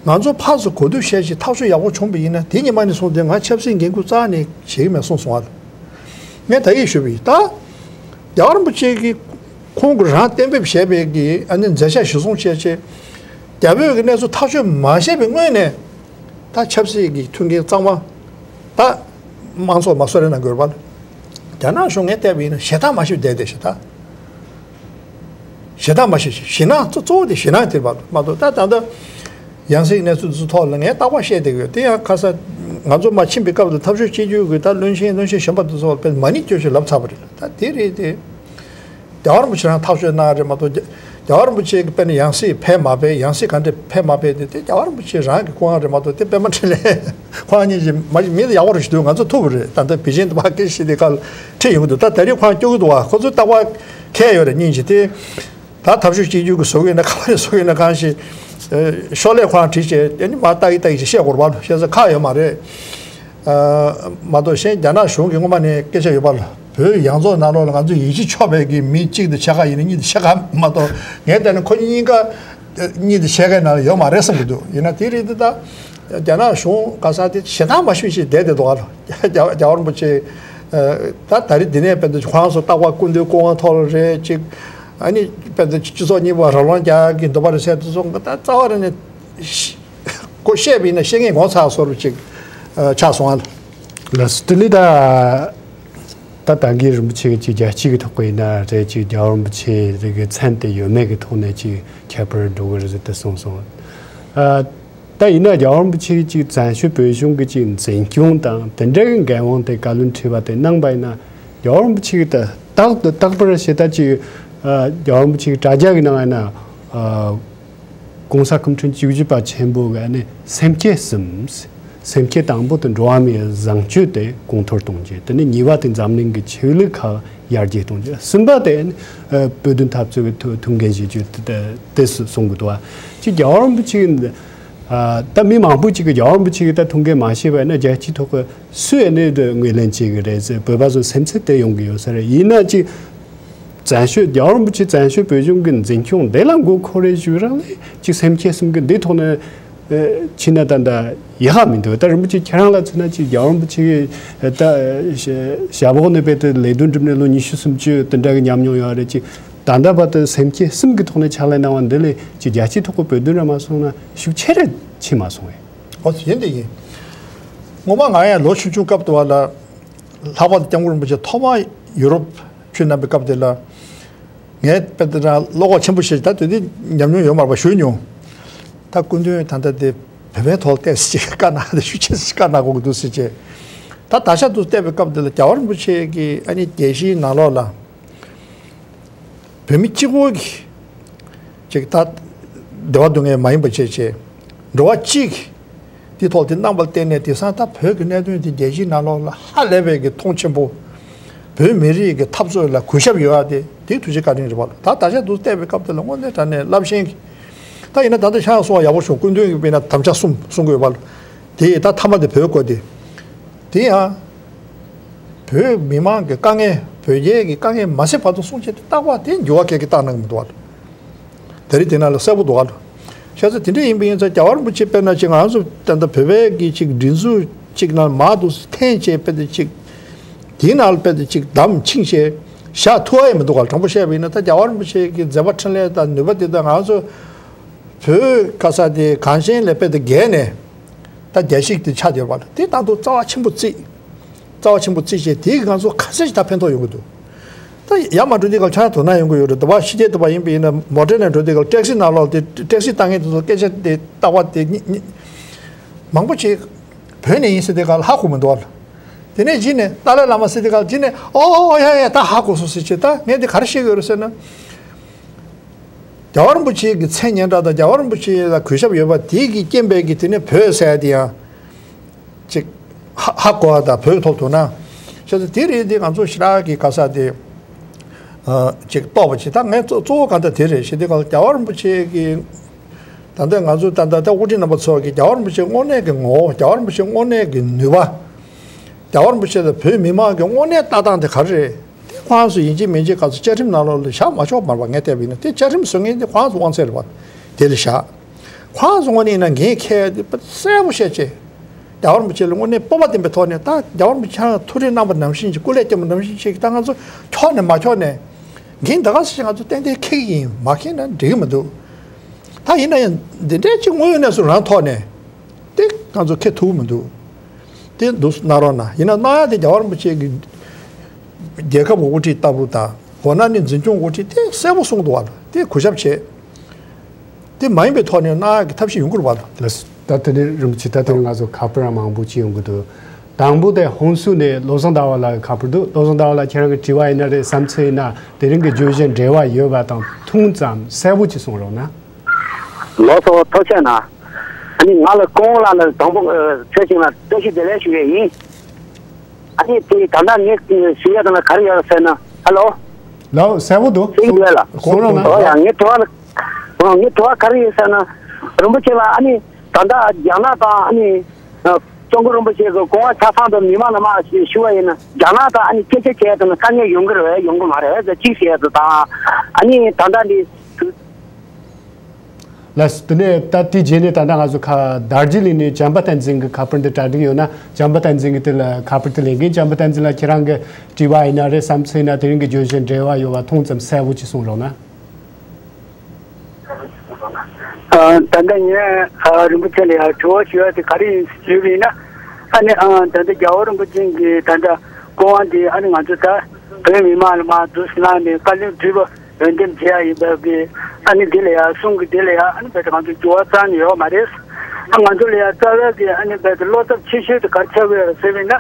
ང་ཚོ་ཕར་ཚུར་གོ་བསྡུར་བྱས་ཤིག་ཐག་གཅོད་ཡག་པོ་བྱུང་བ་ཡིན་ན་དེ་ཉིན་མ་ནས་བཟུང་སྟེ་ང་ཆབ་སྲིད་འགན་འཁུར་རྩ་ནས་བྱེད་ཀྱི་མེད་གསུངས་སོང་བ། ངས་ད་གིན་ཞུས་པ་ཡིན། ད་རྒྱལ་བ་རིན་པོ་ཆེ་གིས་ཁོང་གིས་རང་གཏན་འབེབས་བྱས་པའི་གི་ཨ་ནི་མཛད་འཆར་གཞིར་བཟུང་བྱས་བྱས། རྒྱ་བོད་ཀྱི་གནས་ཚུལ་ཐག་གཅོད་མ་བྱས་པའི་སྔོན་ནས་ད་ཆབ་སྲིད་ཀྱི་མཐུན་རྐྱེན་གཙང་མ་ད་དམངས་གཙོ་མ་གསོལ་རས་གནང་དགོས་པ། རྒྱ་ནག་གཞུང་ངས་བལྟས་པ་ཡིན་ན་ཞེ་དྲག་མ་ཤེས་བསྡད་དེ་ཞེ་དྲག་ཞེ་དྲག་མ་ཤེས་ཞེ་ན་གཙོ་གཙོ་བོ་དེ་ཞེ་ན་དེ་མ་གཏོགས་ད་ད་ལྟ་ཡང་སྲིད་གནས་ཚུལ་འདི་ཚོ་ཐོག་ལ་ངས་རྟག་པར་བཤད་བསྡད་ཀྱི་ཡོད། དེ་ཡང་ཁ་ས་ང་ཚོ་མ་ཕྱིན་པའི་སྐབས་དུ་འཐབ་ཕྱོགས་གཅིག་གྱུར་གྱི་ད་བློན་ཆེན་བློན་ཆེན་གཞོན་པ་དེ་ཚོ་ལ་དཔེ་མ་ཎི་བསྐྱོན་ཞིག་ལབ་ཚར་བ་རེད། ད་དེ་རེད་དེ། རྒྱལ་བ་རིན་པོ་ཆེ་རང་ཐག་གཅོད་གནང་རེད་མ་གཏོགས། རྒྱལ་བ་རིན་པོ་ཆེ་གི་དཔེར་ན་ཡང་སྲིད་ཕེབས་མ་ཕེབས། ཡང་སྲིད་ག་འདྲ་ཕེབས་མ་ཕེབས་དེ་དེ་རྒྱལ་བ་རིན་པོ་ཆེ་རང་གི་སྐུ་དབང་རེད་མ་གཏོགས། དེ་པད་མ་འཕྲིན་ལས་ཁོང་གཉིས་ཀྱི་མ་མི་ལ་ཡག་པོ་རེ་ཞིག་འདུག་ང་ཚོ་ཐུག་པ་རེད། ད་ལྟ་བི་ཞན་དུ་ཕར་སྐད་ཆ་བཤད་དེ་ཁ་ལ་ཁྲིད་ཡོང་གི་འདུག་ད་ད་རེས་ཁོང་སྐྱོ་གི་འདུག་བ། ཁོ་ཚོ་རྟག་པར་ཁས་ཡོད་རེད་སྙིང་རྗེ་དེ། ད་འཐབ་ཕྱོགས་གཅིག་གྱུར་གྱི་བཟོ་གི་ཡིན་ན་ག་པར་བཟོ་གི་ཡིན་ན་གང་ཞིག་ཤོག་ལྷེ་ཁོ་རང་བྲིས་བྱས་དེ་ནི་མ་ལྟ་གི་ལྟ་གི་ཞིག་བཤད་དགོས་རེད་བ། བཤད་ས་ཁག་ཡོད་མ་རེད། མ་གཏོགས་གཞན་རྒྱ་ནག་གཞུང་གི་སྔོན་མ་ནས་སྐད་ཆ་ཡོད་པ་ལ། བོད་ཡོངས་རྫོགས་ནང་ལོགས་ལ་ང་ཚོ་ཡིད་ཆེས་ཆོག་པའི་གི་མི་གཅིག་དང་ཕྱེད་ཀ་ཡིན་ན་གཉིས་དང་ཕྱེད་ཀ་མ་གཏོགས། ངས་བལྟས་ན་ཁོ་གཉིས་ཀ་གཉིས་དང་ཕྱེད་ཀའི་ནང་ལ་ཡོད་མ་རེད་བསམ་གི་འདུག་ཡིན་ན་དེ་རེད་དེ་ད་རྒྱ་ནག་གཞུང་ག་ས་དེ་ཞེ་དྲག་མ་ཤེས་ཤེས་བསྡད་དེ་འདུག་ཨ། རྒྱལ་བ་རིན་པོ་ཆེ་ད་ད་རེས་འདི་ནས་དཔེ་འདུག་ཁོ་རང་ཚོ་རྟག་པར་སྐུ་མདུན་སྐུ་དབང་ཐོག་ལ་རེད་ཅིག་ཨ་ནི་དཔེ་འདུག་སྤྱི་ཚོགས་གཉིས་པོ་ར་ལོང་རྒྱག་གི་འདུག་པ་རེད་ཟེར་དུས་སོང་ད་རྩ་བ་རེ་ནས། ཁོ་བཤད་པ་ཡིན་ན་བཤད་མཁན་ངོ་ཚ་བཟོ་འདྲ་ཅིག་ཨ་ཆགས་སོང་ཨ། ལགས་སོ། དེ་ནི་ད་ད་ད་གིན་རིན་པོ་ཆེ་གིས་ཅིག་རྒྱལ་སྤྱི་གི་ཐོག་གི་ཡིན་ན་རེད། ཅིག་རྒྱལ་བ་རིན་པོ་ཆེ་རེ་གི་མཚན་དེ་ཡོད་མེད་ཀྱི་ཐོག་ནས་ཅིག་ཁྱད་པར་འགྲོ་གི་རེད་ཟེར་ཏེ་གསུངས་སོང་། ཨ་ད་ཡིན་ན་རྒྱལ་བ་རིན་པོ་ཆེ་གིས་ཅིག་བཙན་བྱོལ་བོད་གཞུང་གི་ཅིག་འཛིན་སྐྱོང་དང་དེ་འདྲ་གི་འགན་དབང་དེ་བཀའ་བློན་ཁྲི་པ་དེ་གནང་པ་ཡིན་ན། རྒྱལ་བ་རིན་པོ་ཆེ་གིས་ད་རྟག་ཏུ་རྟག་པར་ཞེ་ད་ཅིག་ཨ་རྒྱལ་བ་རིན་པོ་ཆེ་གི་དྲ་རྒྱ་གི་ནང་ཡིན་ན་ཨ། ༸གོང་ས་སྐུ་ཕྲེང་བཅུ་བཞི་པ་ཆེན་པོ་གི་ཨ་ནི་སེམས་བསྐྱེད་གསུམ། སེམས་བསྐྱེད་དང་པོ་དེ་འགྲོ་བ་མིའི་བཟང་སྤྱོད་དེ་གོང་མཐོར་གཏོང་རྒྱུ། དེ་ནས་གཉིས་པ་དེ་འཛམ་གླིང་གི་ཆོས་ལུགས་ཁག་ཡར་རྒྱས་གཏོང་རྒྱུ། གསུམ་པ་དེ་ནི་ཨ་བོད་དོན་འཐབ་རྩོད་ཀྱི་ཐུགས་ཐུགས་འགན་བཞེས་རྒྱུ་དེ་དེ་དེ་གསུངས་གི་འདུག་བ། ཅིག་རྒྱལ་བ་རིན་པོ་ཆེ་གི་ཨ་ད་མི་མང་པོ་ཅིག་གིས་རྒྱལ་བ་རིན་པོ་ཆེ་གི་ད་ཐུགས་འགན་མ་བཞེས་པ་ཡིན་ན་རྒྱལ་སྤྱིའི་ཐོག་གི་སུས་ཨ་ནི་དེ་ངོས་ལེན་བྱེད་གི་རེད་ཟེར། བོད་པ་ཚོ་སེམས་ཚེགས་དེ་ཡོང་གི་ཡོད་ས་རེད། ཡིན་ན་ཅིག་བཙན་བྱོལ་རྒྱལ་བ་རིན་པོ་ཆེ་བཙན་བྱོལ་བོད་གཞུང་གི་འཛིན་སྐྱོང་འདི་ལ་མགོ་འཁོར་རེ་བཞུགས་རང་ལས་ཅིག་སེམས་བསྐྱེད་གསུམ་གི་འདི་ཐོག་ནས་ཨེ་ཕྱིན་ན་ད་ལྟ་ཡག་ག་མི་འདུག་ད་རིན་པོ་ཆེ་ཁྱེད་རང་ལ་མཚོན་ན་ཅིག་རྒྱལ་བ་རིན་པོ་ཆེ་གི་ཨེ་ད་ཞབས་འོག་ནས་དཔེ་དེ་ལས་དོན་བསྒྲུབས་ནས་ལོ་ཉི་ཤུ་སུམ་ཅུ་དེ་འདྲ་གི་ཉམས་མྱོང་ཡོད་རེད། ཅིག་ད་ལྟ་བར་དུ་སེམས་བསྐྱེད་གསུམ་གི་ཐོག་ནས་ཕྱག་ལས་གནང་བ་འདི་ལས་ཅིག་རྒྱལ་སྤྱིའི་ཐོག་གི་བོད་དོན་ར་མ་སོང་ན་ཤུགས་ཆེ་རེ་ཕྱིན་མ་སོང་བས། ཨོ་ཡིན་དེ་ཡིན། ངོ་མ་ང་ཡང་ལོ་ཆུང་ཆུང་སྐབས་དུ་བ་ལ་ལྷག་པར་དུ་སྐྱབས་མགོན་རིན་པོ་ཆེ་ཐོག་མ་ཡུ་རོབ་ཁྱོན་གནང་པའི་སྐབས་དེ་ལ། ངས་དཔེ་དེ་འདྲ་བློ་ཁོག་ཆེན་པོ་བྱས། ད་དེ་དུས་ཉམས་མྱོང་ཡོད་མ་རེད་པ། ཞུས་མྱོང་། ད་སྐུ་མདུན་ད་ལྟ་དེ་བོད་པའི་ཐོག་ལ་བལྟས་ཟེར་ཅིག་བཀའ་གནང་། ད་ཤུགས་ཆེ་ཟེར་བཀའ་གནང་དགོས་ཀྱི་འདུག་ཟེར་བྱས། ད་ད་ཆ་དུ་བལྟས་པའི་སྐབས་དེ་ལ་རྒྱལ་བ་རིན་པོ་ཆེ་གིས་ཨ་ནི་རྒྱལ་སྤྱིའི་ནང་ལོགས་ལ་བོད་མི་གཅིག་པོ་གིས་ཅིག་ད་བདེ་བ་སྡུག་བསྔལ་མ་ཡིན་པ་བྱས་བྱས། འགྲོ་བ་གཅིག་དེའི་ཐོག་དེ་གནང་བ་ལ་བརྟེན་ནས། དེང་སང་ད་བོད་ཀྱི་གནད་དོན་དེ་རྒྱལ་སྤྱིའི་ནང་ལོགས་ལ་ཧ་ལས་པའི་གི་མཐོང་ཆེན་པོ། བོད་མི་རིགས་ཀྱི་འཐབ་རྩོད་ལ་གུས་ཞབས་ཡོད་ཡ་དེ་དེ་ཐུགས་རྗེ་བཀའ་དྲིན་རེད་པ་ལ། ད་ད་ཆ་དུ་བལྟས་པའི་སྐབས་དེ་ལ་དངོས་གནས་དྲང་གནས་རླབས་ཆེན་གྱི། ད་ཡིན་ན་ད་ལྟ་ཤང་གསུང་བ་ཡག་པོ་བྱུང་། སྐུ་མདུན་གྱིས་དཔེར་ན་དམ་བཅའ་གསུམ་གསུང་གི་ཡོད་པ་ལ། དེ་ཡི་ད་མཐའ་མ་དེ་བོད་སྐོར་དེ། དེ་ཡང་བོད་མི་མང་གི་དཀའ་ངལ། བོད་རྒྱའི་གི་དཀའ་ངལ་མ་སེལ་བར་དུ་སྲུང་བྱས་ཏེ་རྟག་པར་དེ་འགྱུར་བ་གལ་གི་བཏང་གནང་གི་མི་འདུག་བ། དེ་རིང་དེ་ན་ལ་གསལ་པོ་འདུག་བ། ཤ་ཚ་དེ་འདྲ་ཡིན་པ་ཡིན་ཙང་རྒྱལ་བ་རིན་པོ་ཆེ་དཔེར་ན་ཅིག་ང་ཚོ་ད་ལྟ་བོད་པའི་གི་ཅིག་སྒྲིག་འཛུགས་ཅིག་ནང་མར་དུ་འཐེན་བྱས་དཔེ་དེ་ཅིག་དེའི་ནང་ལ་དཔེ་དེ་ཅིག་བསྡམས་བཅིངས་བྱས་བཞག་ཐུབ་ཡ་མི་འདུག་བ། དྲང་པོ་བཤད་པ་ཡིན་ན། ད་རྒྱལ་བ་རིན་པོ་ཆེ་གི་མཛད་པ་འཕྲིན་ལས་དང་ནུས་པ་དེ་དག་ང་ཚོ་བོད་ག་ས་དེ་གངས་ཅན་ལས་དཔེ་དེ་བརྒལ་ནས། ད་རྒྱལ་སྤྱི་དེ་ཆགས་བསྡད་པ་ལ། དེ་ད་དུང་རྩ་བ་ཆེན་པོ་བརྩིས། རྩ་བ་ཆེན་པོ་བརྩིས་བྱས། དེ་གི་ང་ཚོ་ག་ཚད་ཅིག་ད་ཕན་ཐོགས་ཡོང་གི་འདུག་ད་ཡར་མར་འགྲོ་དུས་སྐབས་ཁྱེད་རང་དོ་སྣང་ཡོང་གི་ཡོད་རེད། དེ་བ་ཕྱི་རྒྱལ་དུ་བ་ཡིན་པ་ཡིན་ན། མོ་ཊའི་ནང་འགྲོ་དུས་སྐབས་ཊེག་སི་ནང་ལོགས་དེ། ཊེག་སི་བཏང་མཁན་དེ་ཚོ་སྐད་ཆ་དེ་རྟག་པར་དེ་གཉིས་གཉིས་མང་པོ་ཅིག་བོད་ནས་ཡིན་ཟེར་དུས་སྐབས་ལ་ཧ་གོ་མི་འདུག་བ། དེ་ནས་གཞི་ནས་ཏཱ་ལའི་བླ་མ་ཟེར་དུས་སྐབས་ལ་གཞི་ནས་ཨོ་ཨོ་ཡ་ཡ་ད་ཧ་གོ་སོང་ཟེར་བྱས། ད་ངས་དེ་ག་རེ་བཤད་གི་ཡོད་རེད་ཟེར་ན། རྒྱལ་བ་རིན་པོ་ཆེ་གི་མཚན་སྙན་གྲགས་དང་རྒྱལ་བ་རིན་པོ་ཆེ་ལ་གུས་ཞབས་ཡོད་པ་དེ་གི་རྐྱེན་པས་ཀྱི་དེ་ནས་བོད་ཟེར་ཡ་དེ་ཡང་ཅིག་ཧ་ཧ་གོ་བ་དང་། བོད་ཐོག་ཏུ་ན་བྱས་ཙང་དེ་རེད། དེ་ང་ཚོ་ཞེ་དྲག་གི་ག་ས་དེ་ཨ་ཅིག་རྟོགས་པ་ཅིག་ད་ངས་གཙོ་གཙོ་བོ་ག་ད་དེ་རེད་ཞེས། དེ་ག་ལ་རྒྱལ་བ་རིན་པོ་ཆེ་གི་ད་ལྟ་ང་ཚོ་ད་ལྟ་ད་དབུ་ཁྲིད་རྣམ་པ་ཚོ་གི་རྒྱལ་བ་རིན་པོ་ཆེ་དངོས་གནས་ཀྱི་ངོ་བོ། རྒྱལ་བ་རིན་པོ་ཆེ་དངོས་གནས་ཀྱི་ནུས་པ། རྒྱལ་བ་རིན་པོ་ཆེ་དང་བོད་མི་མང་གི་དངོས་གནས་ལྟ་སྟངས་དེ་ག་རེ་རེད། དེ་ཁོ་རང་ཚོ་ཡིན་གཅིག་མིན་གཅིག་ག་ཚོད་བཅའ་ཁྲིམས་ནང་ལོགས་ལ་བཞག་མ་ཆོག་མ་རེད་པ། ངས་བལྟས་པ་ཡིན་ན། དེ་བཅའ་ཁྲིམས་བཟོ་མཁན་དེ་ཁོ་རང་ཚོ་དབང་ཚད་རེད་པ། དེ་ལ་བཞག་ཁོ་རང་ཚོ་དངོས་གནས་ཡིན་ན་འགན་འཁྱེར་ཡ་དེ་གསལ་པོ་བཤད་བྱས། རྒྱལ་བ་རིན་པོ་ཆེ་ལ་དངོས་གནས་སྤོབས་པ་ལྡན་པའི་ཐོག་ནས། ད་རྒྱལ་བ་རིན་པོ་ཆེ་ཁྱེད་རང་ཐུགས་རེ་གནང་བ་ནང་བཞིན་གྱི། སྐུ་ལས་བསྐྱོན་པ་ནང་བཞིན་ཅིག་ད་ང་ཚོ་འཁྱོག་ནས་མ་འཁྱོག་ནས་འགན་ད་ག་ཟེར་ང་ཚོ་ཏན་ཏན་འཁྱེར་གྱི་ཡིན། མ་འཁྱེར་ན་འགྲིག་གི་མི་འདུག་ད་ཡིན་ན་ཡང་འདི་འདྲའི་ཅིག་དངོས་ཡོད་གནས་ཚུལ་རང་ཐོག་ནས་དེ་ང་ཚོ་འཁྱེར་ཐུབ་ཀྱི་མི་འདུག་དེ་འདུག་གནང་རོགས་གནང་། ཡིན་ན་གནང་ཡ་དེ་རྒྱལ་བ་རིན་པོ་ཆེ་གི་རྒྱལ་ཁབ་དབུ་ཁྲིད་ལྟ་བུ་དང་། འོ་ན་ནི་འཛིན་སྐྱོང་དབུ་ཁྲིད་དེ་གསལ་པོ་གསུངས་འདུག་བ། དེ་གུས་ཞབས་བྱེད། དེ་མ་ཡིན་པའི་ཐོག་ནས་གནང་ཡག་གི་ཐབས་ཤེས་ཡོང་གི་རེད་པ། ལགས་སོ། ད་དེ་ནས་རིན་པོ་ཆེ། ད་དེ་ནས་ང་ཚོ་ཁ་པར་མང་པོ་ཅིག་ཡོང་གི་འདུག་དང་པོ་དེ་ཧོན་སུར་ནས་བློ་བཟང་ཟླ་བ་ལགས་ཁ་པར་འདུག་བློ་བཟང་ཟླ་བ་ལགས། ཁྱེད་རང་གི་དྲི་བ་ཡིན་ན་རེད། བསམ་ཚུལ་ཡིན་ན། དེ་རིང་གི་བརྗོད་གཞི་འབྲེལ་བ་ཡོད་པ་དང་ཐུང་ཙམ་གསལ་པོ་ཅིག་གསུང་རོགས་གནང་། ལགས་སོ། ཐུགས་རྗེ་གནང་། ཨ་ནི་ང་ལ་སྐུ་ངོ་ལགས་ལ་དང་པོ་ཨ་ཚེ་ཞིང་ལ་བཀྲ་ཤིས་བདེ་ལེགས་ཞུ་ཡས་ཡིན། ཨ་ནི་དེ་ད་ལྟ་ངས་ཞུ་ཡ་དང་ལ་ག་རེ་ཡོད་ཟེར་ན། ཧ་ལོ། ལགས་གསལ་པོ་འདུག་སེང་གེ་ལགས། གསུང་རོགས་གནང་། ཨོ་ཡ། ངའི་དྲི་བ་ལ། ཨོ་ངའི་དྲི་བ་ག་རེ་ཡོད་ཟེར་ན། རིན་པོ་ཆེ་ལགས། ཨ་ནི་ད་ལྟ་རྒྱ་ནག་དང་ཨ་ནི་ཨ་སྐྱབས་མགོན་རིན་པོ་ཆེ་གི་དགོངས་པ་ཆ་ཚང་དུ་མི་མང་ལ་མར་ཞུ་བ་ཡིན་ན། རྒྱ་ནག་དང་ཨ་ནི་སྐད་ཆ་བྱས་དང་དཀའ་ངལ་ཡོང་གི་རེད་པས་ཡོང་གི་མ་རེད་པས་ཅིག་བཤད་དང་། ཨ་ནི་ད་ལྟ་འདི། ལགས་སོ། དེ་ནས་ད་དེའི་རྗེས་ནས་ད་ལྟ་ང་ཚོ་ཁ་རྡོ་རྗེ་གླིང་ནས་བྱམས་པ་བསྟན་འཛིན་གྱི་ཁ་པར་འདི་གྲ་སྒྲིག་ཡོད་ན། བྱམས་པ་བསྟན་འཛིན་གྱིས་དེ་ལ་ཁ་པར་དེ་ལེན་གྱིན། བྱམས་པ་བསྟན་འཛིན་ལགས། ཁྱེད་རང་གི་དྲི་བ་ཡིན་ན་རེད། བསམ་ཚུལ་ཡིན་ན། དེ་རིང་གི་བརྗོད་གཞི་འབྲེལ་བ་ཡོད་པ་ཐུང་ཙམ་གསལ་པོ་ཅིག་གསུང་རོགས་གནང་། ཨ། ད་ལྟ་ངས་ཨ་རིན་པོ་ཆེ་ལ་ཡང་དྲི་བ་ཞུ་ཡ་དེ་ག་རེ་ཡིན་ཞུས་པ་ཡིན་ན། ཨ་ནི་ཨ་ད་ལྟ་རྒྱལ་བ་རིན་པོ་ཆེ་གི་ད་ལྟ་སྐུ་དབང་དེ་ཨ་ནི་ང་ཚོ་ད་བོད་མི་མང་ལ་མར་འདུག་སེ་གནང་ནས་བཀའ་བློན་ཁྲི་པ་འོས་འདེམས་བྱེད་ཡ་ཡིན་པ་གི། ཨ་ནི་འདི་ལ་ཡ་གསུང་གི་འདི་ལ་ཡ་ཨ་ནི་རྦད་དེ་ང་ཚོ་འགྱུར་བ་རྩ་ནས་ཡོད་མ་རེད། ཨ་ང་ཚོ་ལ་ཡ་རྩ་བའི་གི་ཨ་ནི་རྦད་དེ་བློ་འཚབ་ཆེ་ཤོས་དེ་ག་རེ་ཆགས་ཀྱི་ཡོད་རེད་ཟེར་བ་ཡིན་ན།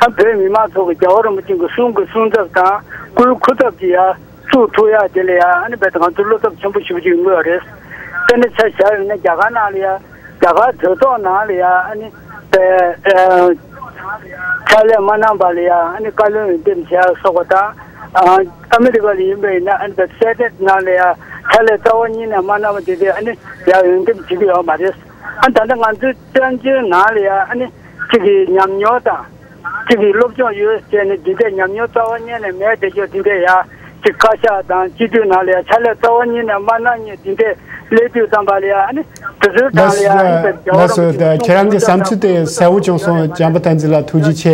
ཨ་བོད་མི་མང་ཚོ་གི་རྒྱལ་བ་རིན་པོ་ཆེ་གི་གསུང་གི་གསུང་ཚབ་དང་སྐུའི་སྐུ་ཚབ་ཀྱི་ཡ་བཙུགས་ཐུབ་ཡ་དེ་ལ་ཡ་ཨ་ནི་རྦད་དེ་ང་ཚོ་བློ་འཚབ་ཆེན་པོ་ཞེ་པོ་ཅིག་ཡོང་གི་ཡོད་རེད། དཔེར་ན་ཆ་བཞག་ཡོང་ན་རྒྱ་གར་ནང་ལ་ཡ། རྒྱ་གར་གྲོས་ཚོགས་ནང་ལ་ཡ་ཨ་ནི་ པའི་ཕྱག་ལས་མ་གནང་པ་ལ་ཡང་ཨ་ནི་བཀའ་བློན་འོས་འདེམས་བྱས་སོགས་པ་དང་། ཨ་མི་རི་ཀ་ལ་ཡིན་པ་ཡིན་ན་ཨ་ནི་པའི་སེ་ནེ་ཊི་ནང་ལ་ཡང་ཕྱག་ལས་རྩ་བ་ཉིད་ནས་མ་གནང་བ་དེ་དེ་ཨ་ནི་ཡང་འོས་འདེམས་བྱེད་ཀྱི་ཡོད་མ་རེད། ཨ་ད་ལྟ་ང་ཚོའི་བཙན་བྱོལ་ནང་ལ་ཡང་ཨ་ནི་གཅིག་གི་ཉམས་མྱོང་དང་། གཅིག་གི་སློབ་སྦྱོང་ཡོད་ཟེར་ནས་འདི་འདྲའི་ཉམས་མྱོང་རྩ་བ་ཉིད་ནས་མེད་དེ་ཅོ་དེ་འདྲའི་ཡང་གཅིག་བཀའ་ཤག་དང་སྤྱི་འཐུས་ནང་ལ་ཡང་ཕྱག་ལས་རྩ་བ་ཉིད་ནས་མ་གནང་མཁན་དེ་འདྲའི་སླེབས་དུས་ཙམ་པ་ལ་ཡང་ཨ་ནི་དེ་ཚོའི་གྲས་ལ་ཡང་ཨ་ནི་པའི་རྒྱལ་བ་རིན་པོ་ཆེ་གི་གསུང་ཁྱེད་རང་གི་བསམ་ཚུལ་དེ་གསལ་བོ་བྱུང་སོང་། བྱམས་པ་བསྟན་འཛིན་ལགས་ཐུགས་རྗེ་ཆེ།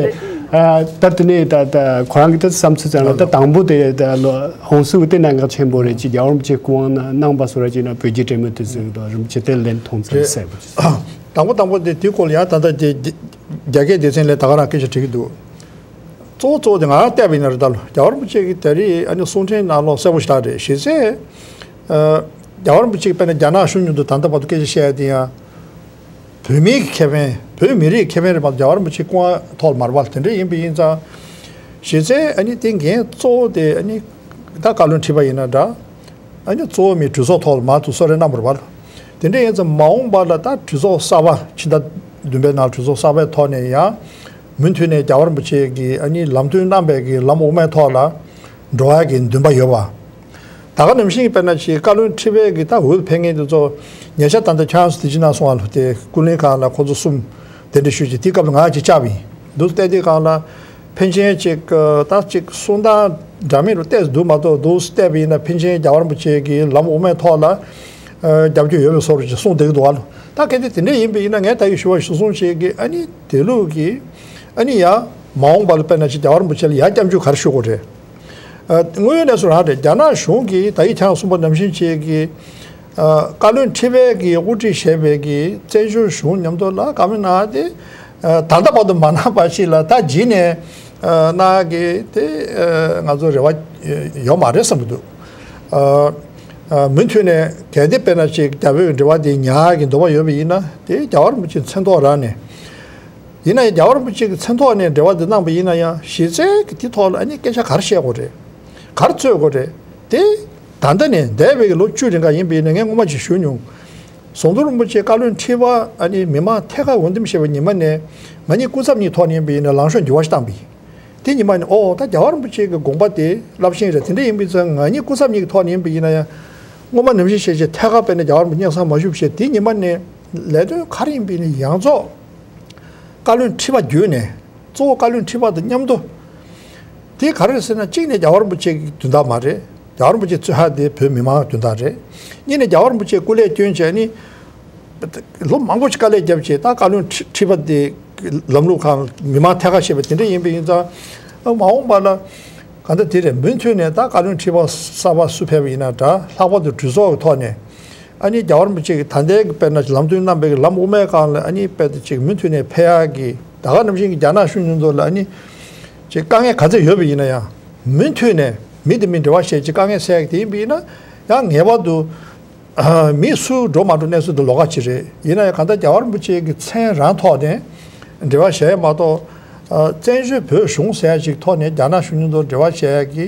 ཨ་ད་དེ་ནས་ད་ད་ཁོ་རང་གི་ད་བསམ་ཚུལ་ཙམ་ལ་ད་དང་པོ་དེ་ད་ལོ་ཧོན་སུའུ་དེ་གནད་འགག་ཆེན་པོ་རེད། ཅིག་རྒྱལ་བ་རིན་པོ་ཆེ་སྐུ་དབང་གནང་པ་སོགས་ར་ཅིག་ན་བོད་རྒྱའི་གྲོས་མོལ་དེ་ཚོ་ད་རིན་པོ་ཆེ་དེ་ལན་མཐོང་ཚུལ་གསལ་པོ་ཅིག་དང་པོ་དང་པོ་དེ་དེའི་སྐོར་ལ་ཡང་ད་ལྟ་དེ་རྒྱ་སྐད་སྡེ་ཚན་ལས་ད་ག་རང་སྐད་ཆ་དྲིས་ཀྱི་འདུག་གཙོ་བོ་གཙོ་བོ་དེ་ང་རང་བལྟས་པ་ཡིན་ན་རེད། ད་ལོ་རྒྱལ་བ་རིན་པོ་ཆེ་གི་ད་རེས་ཨ་ནི་གསུང་འཕྲིན་ནང་ལོགས་གསལ་པོ་ཞེ་དྲག་རེད། གཞི་རྩའི་ཨ་རྒྱལ་བ་རིན་པོ་ཆེ་གི་དཔེར་ན་རྒྱ་ནག་གཞུང་མཉམ་དུ་ད་ལྟ་བར་དུ་སྐད་ཆ་བཤད་ཡ་དེ་ཡང་བོད་མིའི་ཁེ་ཕན། བོད་མི་རིགས་ཁེ་ཕན་རེད་མ་གཏོགས་རྒྱལ་བ་རིན་པོ་ཆེ་སྐུ་དབང་ཐོག་ལ་མ་རེད་པ། དེ་འདྲ་ཡིན་པ་ཡིན་ཙང་། གཞི་རྩའི་ཨ་ནི་དེ་འགན་གཙོ་བོ་དེ་ཨ་ནི་ད་བཀའ་བློན་ཁྲི་པ་ཡིན་ན་འདྲ། ཨ་ནི་གཙོ་བོ་མི་གྲོས་ཚོགས་ཐོག་ལ་མར་དུ་གསོལ་རས་གནང་བ་རེད་པ། དེ་འདྲ་ཡིན་ཙང་མ་འོངས་པ་ལ་ད་གྲོས་ཚོགས་གསར་པ་ཕྱི་ཟླ་བདུན་པའི་ནང་གྲོས་ཚོགས་གསར་པའི་ཐོག་ནས་ཡང་མུ་མཐུད་ནས་རྒྱལ་བ་རིན་པོ་ཆེ་གིས་ཨ་ནི་ལམ་སྟོན་གནང་པའི་གི་ལམ་དབུ་མའི་ཐོག་ལ་འགྲོ་ཡ་གི་འདུན་པ་ཡོད་པ། ད་ག་ནང་བཞིན་དཔེར་ན་ཅིག་བཀའ་བློན་ཁྲི་པའི་གི་ད་འོས་ཕེབས་མཁན་དེ་ཚོ་ཉེ་ཆར་ད་ལྟ་ཁྱེད་རང་ཚོ་དེ་ཅི་ན་སོང་བ་ལ་དེ་ཀུན་གླེང་ཁང་ལ་ཁོ་ཚོ་གསུམ་གདན་འདྲེན་ཞུས་ཀྱི་དེའི་སྐབས་ལ་ང་ཅིག་བཅར་བ་ཡིན། འདུག་བལྟས་དུས་སྒང་ལ་ཕན་ཆད་ཅིག་ད་ཅིག་གསུང་སྟངས་འདྲ་མིན་རུ་བལྟས་འདུག་མ་གཏོགས། འདུག་བལྟས་པ་ཡིན་ན་ཕན་ཆད་རྒྱལ་བ་རིན་པོ་ཆེ་གི་ལམ་དབུ་མའི་ཐོག་ལ་རྒྱབ་སྐྱོར་ཡོད་པའི་བཟོ་འདྲ་ཅིག་གསུངས་བསྡད་ཀྱི་འདུག་བ་ལོ། ད་གལ་ཏེ་དེ་འདྲ་ཡིན་པ་ཡིན་ན་ངས་ད་ཡིག་ཞུ་བ་ཞུ་སོང་ཞིག་གི་ཨ་ནི་དེ་ལུགས་ཀྱི་ཨ་ནི་ཡ་མ་འོངས་པ་ལ་དཔེར་ན་ཅིག་རྒྱལ་བ་རིན་པོ་ཆེ་ལ་ཡ་སྐྱབས་འཇུག་ག་རེ་ཞུ་དགོས་རེད། ཨ་དངོས་ཡོད་གནས་ཚུལ་རང་རེད། རྒྱ་ནག་གཞུང་གིས་ད་ཡིག་ཆ་གསུངས་པ་ནང་བཞིན་བྱས་ཀྱི་ཨ་བཀའ་བློན་ཁྲི་པའི་གི་དབུ་ཁྲིད་བྱས་པའི་གི་བཙན་བྱོལ་གཞུང་མཉམ་དུ་ལ་བཀའ་མོལ་གནང་སྟེ། ཨ་ད་ལྟ་བར་དུ་མ་གནང་པ་ཞིག་ལ་ད་རྗེས་ནས་ཨ་གནང་གི་དེ་ཨ་ང་ཚོ་རེ་བ་ཡོད་མ་རེད་བསམ་གྱི་འདུག་ཨ་ཨ་མུ་མཐུད་ནས་གལ་ཏེ་དཔེར་ན་ཅིག་རྒྱ་བོད་ཀྱི་འབྲེལ་བ་དེ་ཉར་གྱི་འདོད་པ་ཡོད་པ་ཡིན་ན་དེ་རྒྱལ་བ་རིན་པོ་ཆེའི་མཚན་ཐོག་རང་ནས། ཡིན་ན་ཡང་རྒྱལ་བ་རིན་པོ་ཆེ་གི་མཚན་ཐོག་ནས་འབྲེལ་བ་འདི་གནང་པ་ཡིན་ན་ཡང་གཞི་རྩའི་གི་དེ་ཐོག་ལ་ཨ་ནི་སྐད་ཆ་ག་རེ་བཤད་དགོས་རེད། ག་རེ་རྩོད་དགོས་རེད། དེ་ད་ལྟ་ནས་འདས་པའི་གི་ལོ་བཅུ་རིང་ག་ཡིན་པ་ཡིན་ན་ངས་སྔོན་མ་ཅིག་ཞུས་མྱོང་། ཟམ་གདོང་རིན་པོ་ཆེ་བཀའ་བློན་ཁྲི་པ་ཨ་ནི་མི་མང་ཐད་ཀར་འོས་འདེམས་བྱས་པའི་ཉི་མ་ནས་ང་གཉིས་སྐུ་ཚབ་གཉིས་ཐོག་ནས་ཡིན་པ་ཡིན་ན་ལངས་ཕྱོགས་འགྱུར་བ་ཞིག་བཏང་པ་ཡིན། དེ་ཉི་མ་ནས་ཨོ་ད་རྒྱལ་བ་རིན་པོ་ཆེ་གི་དགོངས་པ་དེ་རླབས་ཆེན་རེད། དེ་འདྲ་ཡིན་པ་ཡིན་ཙང་ང་གཉིས་སྐུ་ཚབ་གཉིས་ཀྱི་ཐོག་ནས་ཡིན་པ་ཡིན་ན་ཡང་སྔོན་མ་ནང་བཞིན་བྱས་བྱས་ཐད་ཀར་དཔེར་ན་རྒྱལ་བ་རིན་པོ་ཆེ་སྙན་སེང་མ་ཞུས་བྱས་དེ་ཉི་མ་ནས་ལས་དོན་ག་རེ་ཡིན་པ་ཡིན་ན་ཡང་ཚོགས། བཀའ་བློན་ཁྲི་པ་བརྒྱུད་ནས་གཙོ་བོ་བཀའ་བློན་ཁྲི་པ་དང་མཉམ་དུ། དེ་ག་རེ་རེད་ཟེར་ན་གཅིག་ནས་རྒྱལ་བ་རིན་པོ་ཆེ་གི་དོན་དག་མ་རེད། རྒྱལ་བ་རིན་པོ་ཆེ་གཙོས་ཧ་དེ་བོད་མི་མང་དོན་དག་རེད། གཉིས་ནས་རྒྱལ་བ་རིན་པོ་ཆེ་སྐུ་ལས་བསྐྱོན་བྱས་ནི། ལོ་མང་པོ་ཞིག་དཀའ་ལས་བརྒྱབ་བྱས་ད་བཀའ་བློན་ཁྲི་ཁྲི་པ་དེ་ལམ་ལུགས་ཁང་མི་མང་ཐད་ཀར་བཤད་པ་དེ་འདྲ་ཡིན་པ་ཡིན་ཙང་། མ་འོངས་པ་ལ་གང་ལྟར་དེ་རེད། མུ་མཐུད་ནས་ད་བཀའ་བློན་ཁྲི་པ་གསར་པ་སུ་ཕེབས་པ་ཡིན་ན་འདྲ་ལྷག་པར་དུ་གྲོས་ཚོགས་ཀྱི་ཐོག་ནས། ཨ་ནི་རྒྱལ་བ་རིན་པོ་ཆེ་གིས་ད་ལྟའི་གི་དཔེར་ན་ལམ་སྟོན་གནང་པའི་གི་ལམ་དབུ་མའི་སྒང་ལ་ཨ་ནི་དཔེ་དེ་ཅིག་མུ་མཐུད་ནས་ཕེབས་ཡག་གི་ད་ག་ནང་བཞིན་གྱི་རྒྱ་ནག་གཞུང་མཉམ་དུ་ལ་ཨ་ནི་ཅིག་དཀའ་ངལ་ག་ཚད་ཡོད་པ་ཡིན་ན་ཡང་མུ་མཐུད་ནས་མི་དེ་མི་འབྲེལ་བ་བྱས་ཅིག་དཀའ་ངལ་སེལ་ཡག་དེ་ཡིན་པ་ཡིན་ན་ཡང་ངེས་པར་དུ་ཨ་མི་སུ་འགྲོ་མ་འགྲོ་གནས་ཚུལ་དེ་ལོགས་ཀ་ཅིག་རེད། ཡིན་ན་ཡང་གང་ལྟར་རྒྱལ་བ་རིན་པོ་ཆེ་གི་མཚན་རང་ཐོག་ནས་འབྲེལ་བ་བྱས་ཡག་མ་གཏོགས་ཨ་བཙན་བྱོལ་བོད་གཞུང་ཟེར་ཡག་ཅིག་ཐོག་ནས་རྒྱ་ནག་གཞུང་མཉམ་དུ་འབྲེལ་བ་བྱས་ཡག་གི་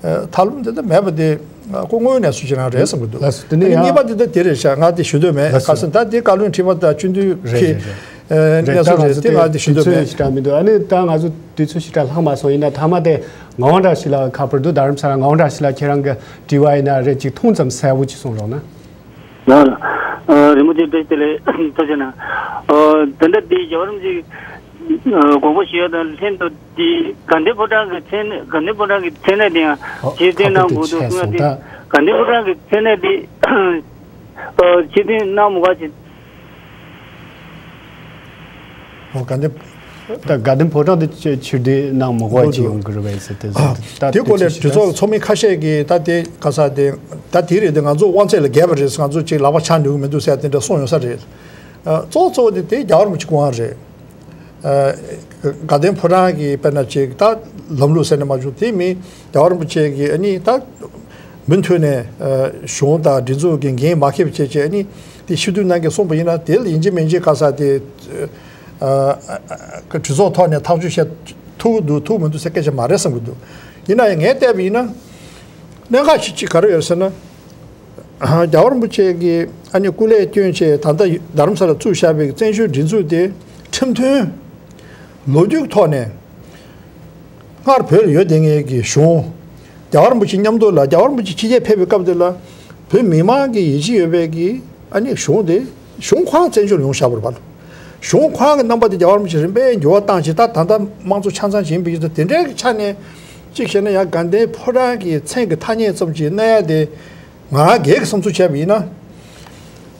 ཨ་ཐབས་ལམ་དེ་འདྲ་མེད་པ་དེ་ཨ་ཁོ་དངོས་ཡོད་གནས་ཚུལ་ཅིག་རང་རེད་བསམ་གྱི་འདུག་ལགས་སོ། དེ་ནས་ཨ་ནི་ཡང་གཉིས་པ་དེ་ད་དེ་རེད་ཤག་ང་དེ་ཞུ་འདོད་མེད། ལགས་སོ། ཁ་སང་ད་དེ་བཀའ་བློན་ཁྲི་པ་དང་སྤྱི་འཐུས་རེད་ཀྱི་རེད་རེད། ཨ་རེད། གནས་ད་ཚུལ་ང་རེད། ཚོ་དེ་དུས་ང་དེ་ཞུ་དུས་འདོད་ཚོད་མེད། ཞེ་དྲག་མི་འདུག་ཨ་ནི་ད་ང་ཚོ་དུས་ཚོད་ཞེ་དྲག་ལྷག་མ་སོང་། ཡིན་ན་མཐའ་མ་དེ་ངག་དབང་བཀྲ་ཤིས་ལགས་ཁ་པར་འདུག་རྡ་རམ་ས་ལ། ངག་དབང་བཀྲ་ཤིས་ལགས་ཁྱེད་རང་གི་དྲི་བ་ཡིན་ན་རེད་ཅིག་ཐུང་ཙམ་གསལ་པོ་ཅིག་གསུང་རོགས་གནང་། ལགས་ལགས། ཨ་རིན་པོ་ཆེ་བཀྲ་ཤིས་བདེ་ལེགས། ཐུགས་རྗེ་གནང་། ཨ་ད་ལྟ་འདི་རྒྱལ་བ་རིན་པོ་ཆེ་ཨ་དགོངས་པ་ཞུ་ཡ་དང་ལྷན་དུ་འདི་དགའ་ལྡན་ཕོ་བྲང་གི་མཚན་གནས། དགའ་ལྡན་ཕོ་བྲང་གི་མཚན་གནས་དེ་ཡང་ཨོ་ཕྱིར་འཐེན་ཁ་གནང་པོ་དགོས་འདུག་དེ་གསུང་ཡ་ཆད་དེ། སོང་ད། དགའ་ལྡན་ཕོ་བྲང་གི་མཚན་གནས་དེ་ཨ་ཕྱིར་འཐེན་གནང་མི་དགོས་ཅེས། ཨོ་དགའ་ལྡན། ད་དགའ་ལྡན་ཕོ་བྲང་དེ་ཕྱིར་འཐེན་གནང་མི་དགོས་ཅེས་ཡོང་གི་རེད་པས་ཟེར་ཏེ། ད་དེ་སྐོར་ལ་གྲོས་ཚོགས་ཚོགས་མི་ཁ་ཤས་ཀྱིས་ད་དེ་ག་ས་དེ་ད་དེ་རེད། དེ་ང་ཚོ་དབང་ཚད་ལས་བརྒལ་བ་རེད། ང་ཚོ་ཅིག་ལག་པ་འཆང་འགྲོ་གི་མི་འདུག་ཟེར་དེ་འདྲ་གསུངས་ཡོང་ས་རེད། ཨ་གཙོ་བོ་གཙོ་བོ་དེ་དེ་རྒྱལ་བ་རིན་པོ་ཆེ་སྐུ་དབང་རེད། ཨ་དགའ་ལྡན་ཕོ་བྲང་གི་དཔེར་ན་ཅིག་ད་ལམ་ལུགས་ཟེར་ནས་མ་བྱུང་། དེ་མིན་རྒྱལ་བ་རིན་པོ་ཆེ་གིས་ཨ་ནི་ད་མུ་མཐུད་ནས་ཨ་གཞུང་དང་སྒྲིག་འཛུགས་ཀྱི་འགན་མ་འཁྱེར་བ་བྱས་བྱས་ཨ་ནི་དེ་ཕྱིར་འཐེན་གནང་གི་གསུངས་པ་ཡིན་ན། དེ་ལ་ཡིན་གཅིག་མིན་གཅིག་ག་ས་དེ་ཨ་ཨ་ཨ་གྲོས་ཚོགས་ཐོག་ནས་ཐག་གཅོད་བྱེད་ཐུབ་ཀྱི་འདུག་ཐུབ་མི་འདུག་ཟེར་སྐད་ཆ་མ་རེད་བསམ་གྱི་འདུག་ཡིན་ན་ཡང་ངས་བལྟས་པ་ཡིན་ན་གནད་འགག་ཅིག་ཅིག་ག་རེ་ཡོད་ཟེར་ན། རྒྱལ་བ་རིན་པོ་ཆེ་གིས་ཨ་ནི་སྐུ་ལས་བསྐྱོན་བྱས་ད་ལྟ་རྡ་རམ་ས་ལ་བཙུགས་བཞག་པའི་བཙན་བྱོལ་སྒྲིག་འཛུགས་དེ་ ཁྲིམས་མཐུན་ལོ་རྒྱུས་ཐོག་ནས་སྔར་བོད་ལ་ཡོད་བསྡད་མཁན་གྱི་གཞུང་། རྒྱལ་བ་རིན་པོ་ཆེ་མཉམ་དུ་ལ། རྒྱལ་བ་རིན་པོ་ཆེ་ཕྱི་རྒྱལ་ཕེབས་པའི་སྐབས་དེ་ལ་བོད་མི་མང་གི་ཡིད་ཆེས་ཡོད་པའི་གི་ཨ་ནི་གཞུང་དེ་གཞུང་ཁོ་རང་བཙན་བྱོལ་ཡོང་བཞག་པ་རེད་པ། གཞུང་ཁོ་རང་གི་རྣམ་པ་དེ་རྒྱལ་བ་རིན་པོ་ཆེ་རིམ་པས་འགྱུར་བ་བཏང་བྱས། ད་ད་ལྟ་དམངས་གཙོ་ཆ་ཚང་ཡིན་པའི་ཡིན་ཙང་། དེ་འདྲའི་ཆ་ནས་གཅིག་བྱས་ན་ཡང་དགའ་ལྡན་ཕོ་བྲང་གི་མཚན་གྱི་ཐ་སྙད་ཙམ་ཅིག་གནང་ཡ་དེ། ང་རང་སྒེར་གྱི་བསམ་ཚུལ་བྱས་པ་ཡིན་ན།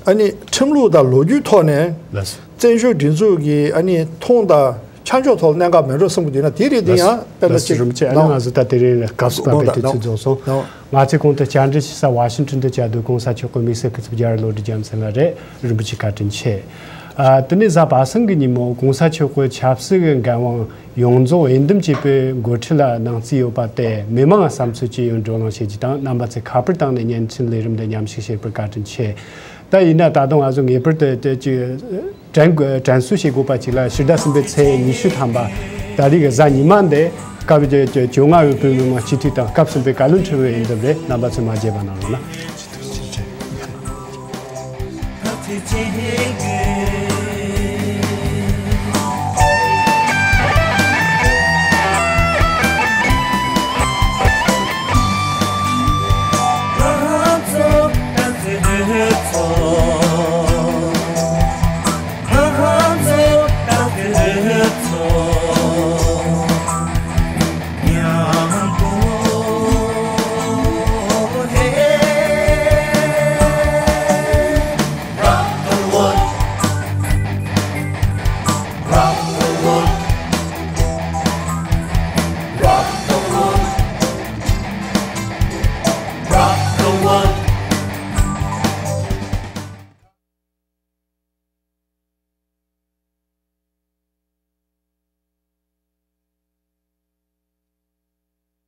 ཨ་ནི་ཁྲིམས་ལུགས་དང་ལོ་རྒྱུས་ཐོག་ནས་ལགས་སོ། བཙན་བྱོལ་སྒྲིག་འཛུགས་ཀྱི་ཨ་ནི་མཐོང་དང་ཆ་འཇོག་ཐོག་གནད་འགག་མེད་འགྲོ་བསམ་གྱི་འདུག་ན། དེ་རེད། དེ་ཡང་དཔེ་ལ་ལགས་སོ། ཅིག་རིན་པོ་ཆེ། ཨ་ནི་ང་ཚོ་ད་དེ་རིང་སྐབས་སུ་བབས་པའི་དུས་ཚོད་རྫོགས་སོང་། ང་ཚོས་གོང་དུ་བཅར་འདྲི་ཞུ་ས་ཝ་ཤིང་ཊོན་དུ་བཅར་འདུག་གོང་ས་མཆོག་གི་དམིགས་བསལ་སྐུ་ཚབ་རྒྱལ་བ་བློ་གྲོས་རྒྱལ་མཚན་ལགས་རེད། རིན་པོ་ཆེ་བཀའ་དྲིན་ཆེ། ཨ། དེ་ནས་གཟའ་པ་སངས་ཀྱི་ཉིན་མོ་གོང་ས་མཆོག་གི་ཆབ་སྲིད་ཀྱི་འགན་དབང་ཡོངས་རྫོགས་འོས་འདེམས་བྱས་པའི་འགོ་ཁྲིད་ལ་གནང་རྩིས་ཡོད་པ་དེ། མི་མང་ལ་བསམ་ཚུལ་ཅི་ཡོད་བགྲོ་གླེང་བྱེད་རྒྱུ་དང་། རྣམ་པ་ཚོས་ཁ་པར་བཏང་ནས་བརྙན་འཕྲིན་ལས་རིམ་འདི་མཉམ་ཞུགས་བྱེད་པར་བཀའ་དྲིན་ཆེ། ད་ཡིན་ན་ད་དུང་ང་ཚོ་ངེས་པར་དུ་དེ་ཅིག་དྲན་དྲན་གསོ་བྱེད་དགོས་པ་ཅིག་ལ། ཕྱི་ཟླ་གསུམ་པའི་ཚེས་ཉི་ཤུ་ཐམ་པ། ད་རེས་ཀྱི་གཟའ་ཉི་མ་འདི་སྐབས་བཅོ་བཅོ་ལྔ་པའི་བོད་མི་མང་སྤྱི་འཐུས་དང་སྐབས་གསུམ་པའི་བཀའ་བློན་ཁྲི་པའི་འོས་འདེམས་རེད། རྣམ་པ་ཚོས་མ་བརྗེད་པ་གནང་རོགས་གནང་།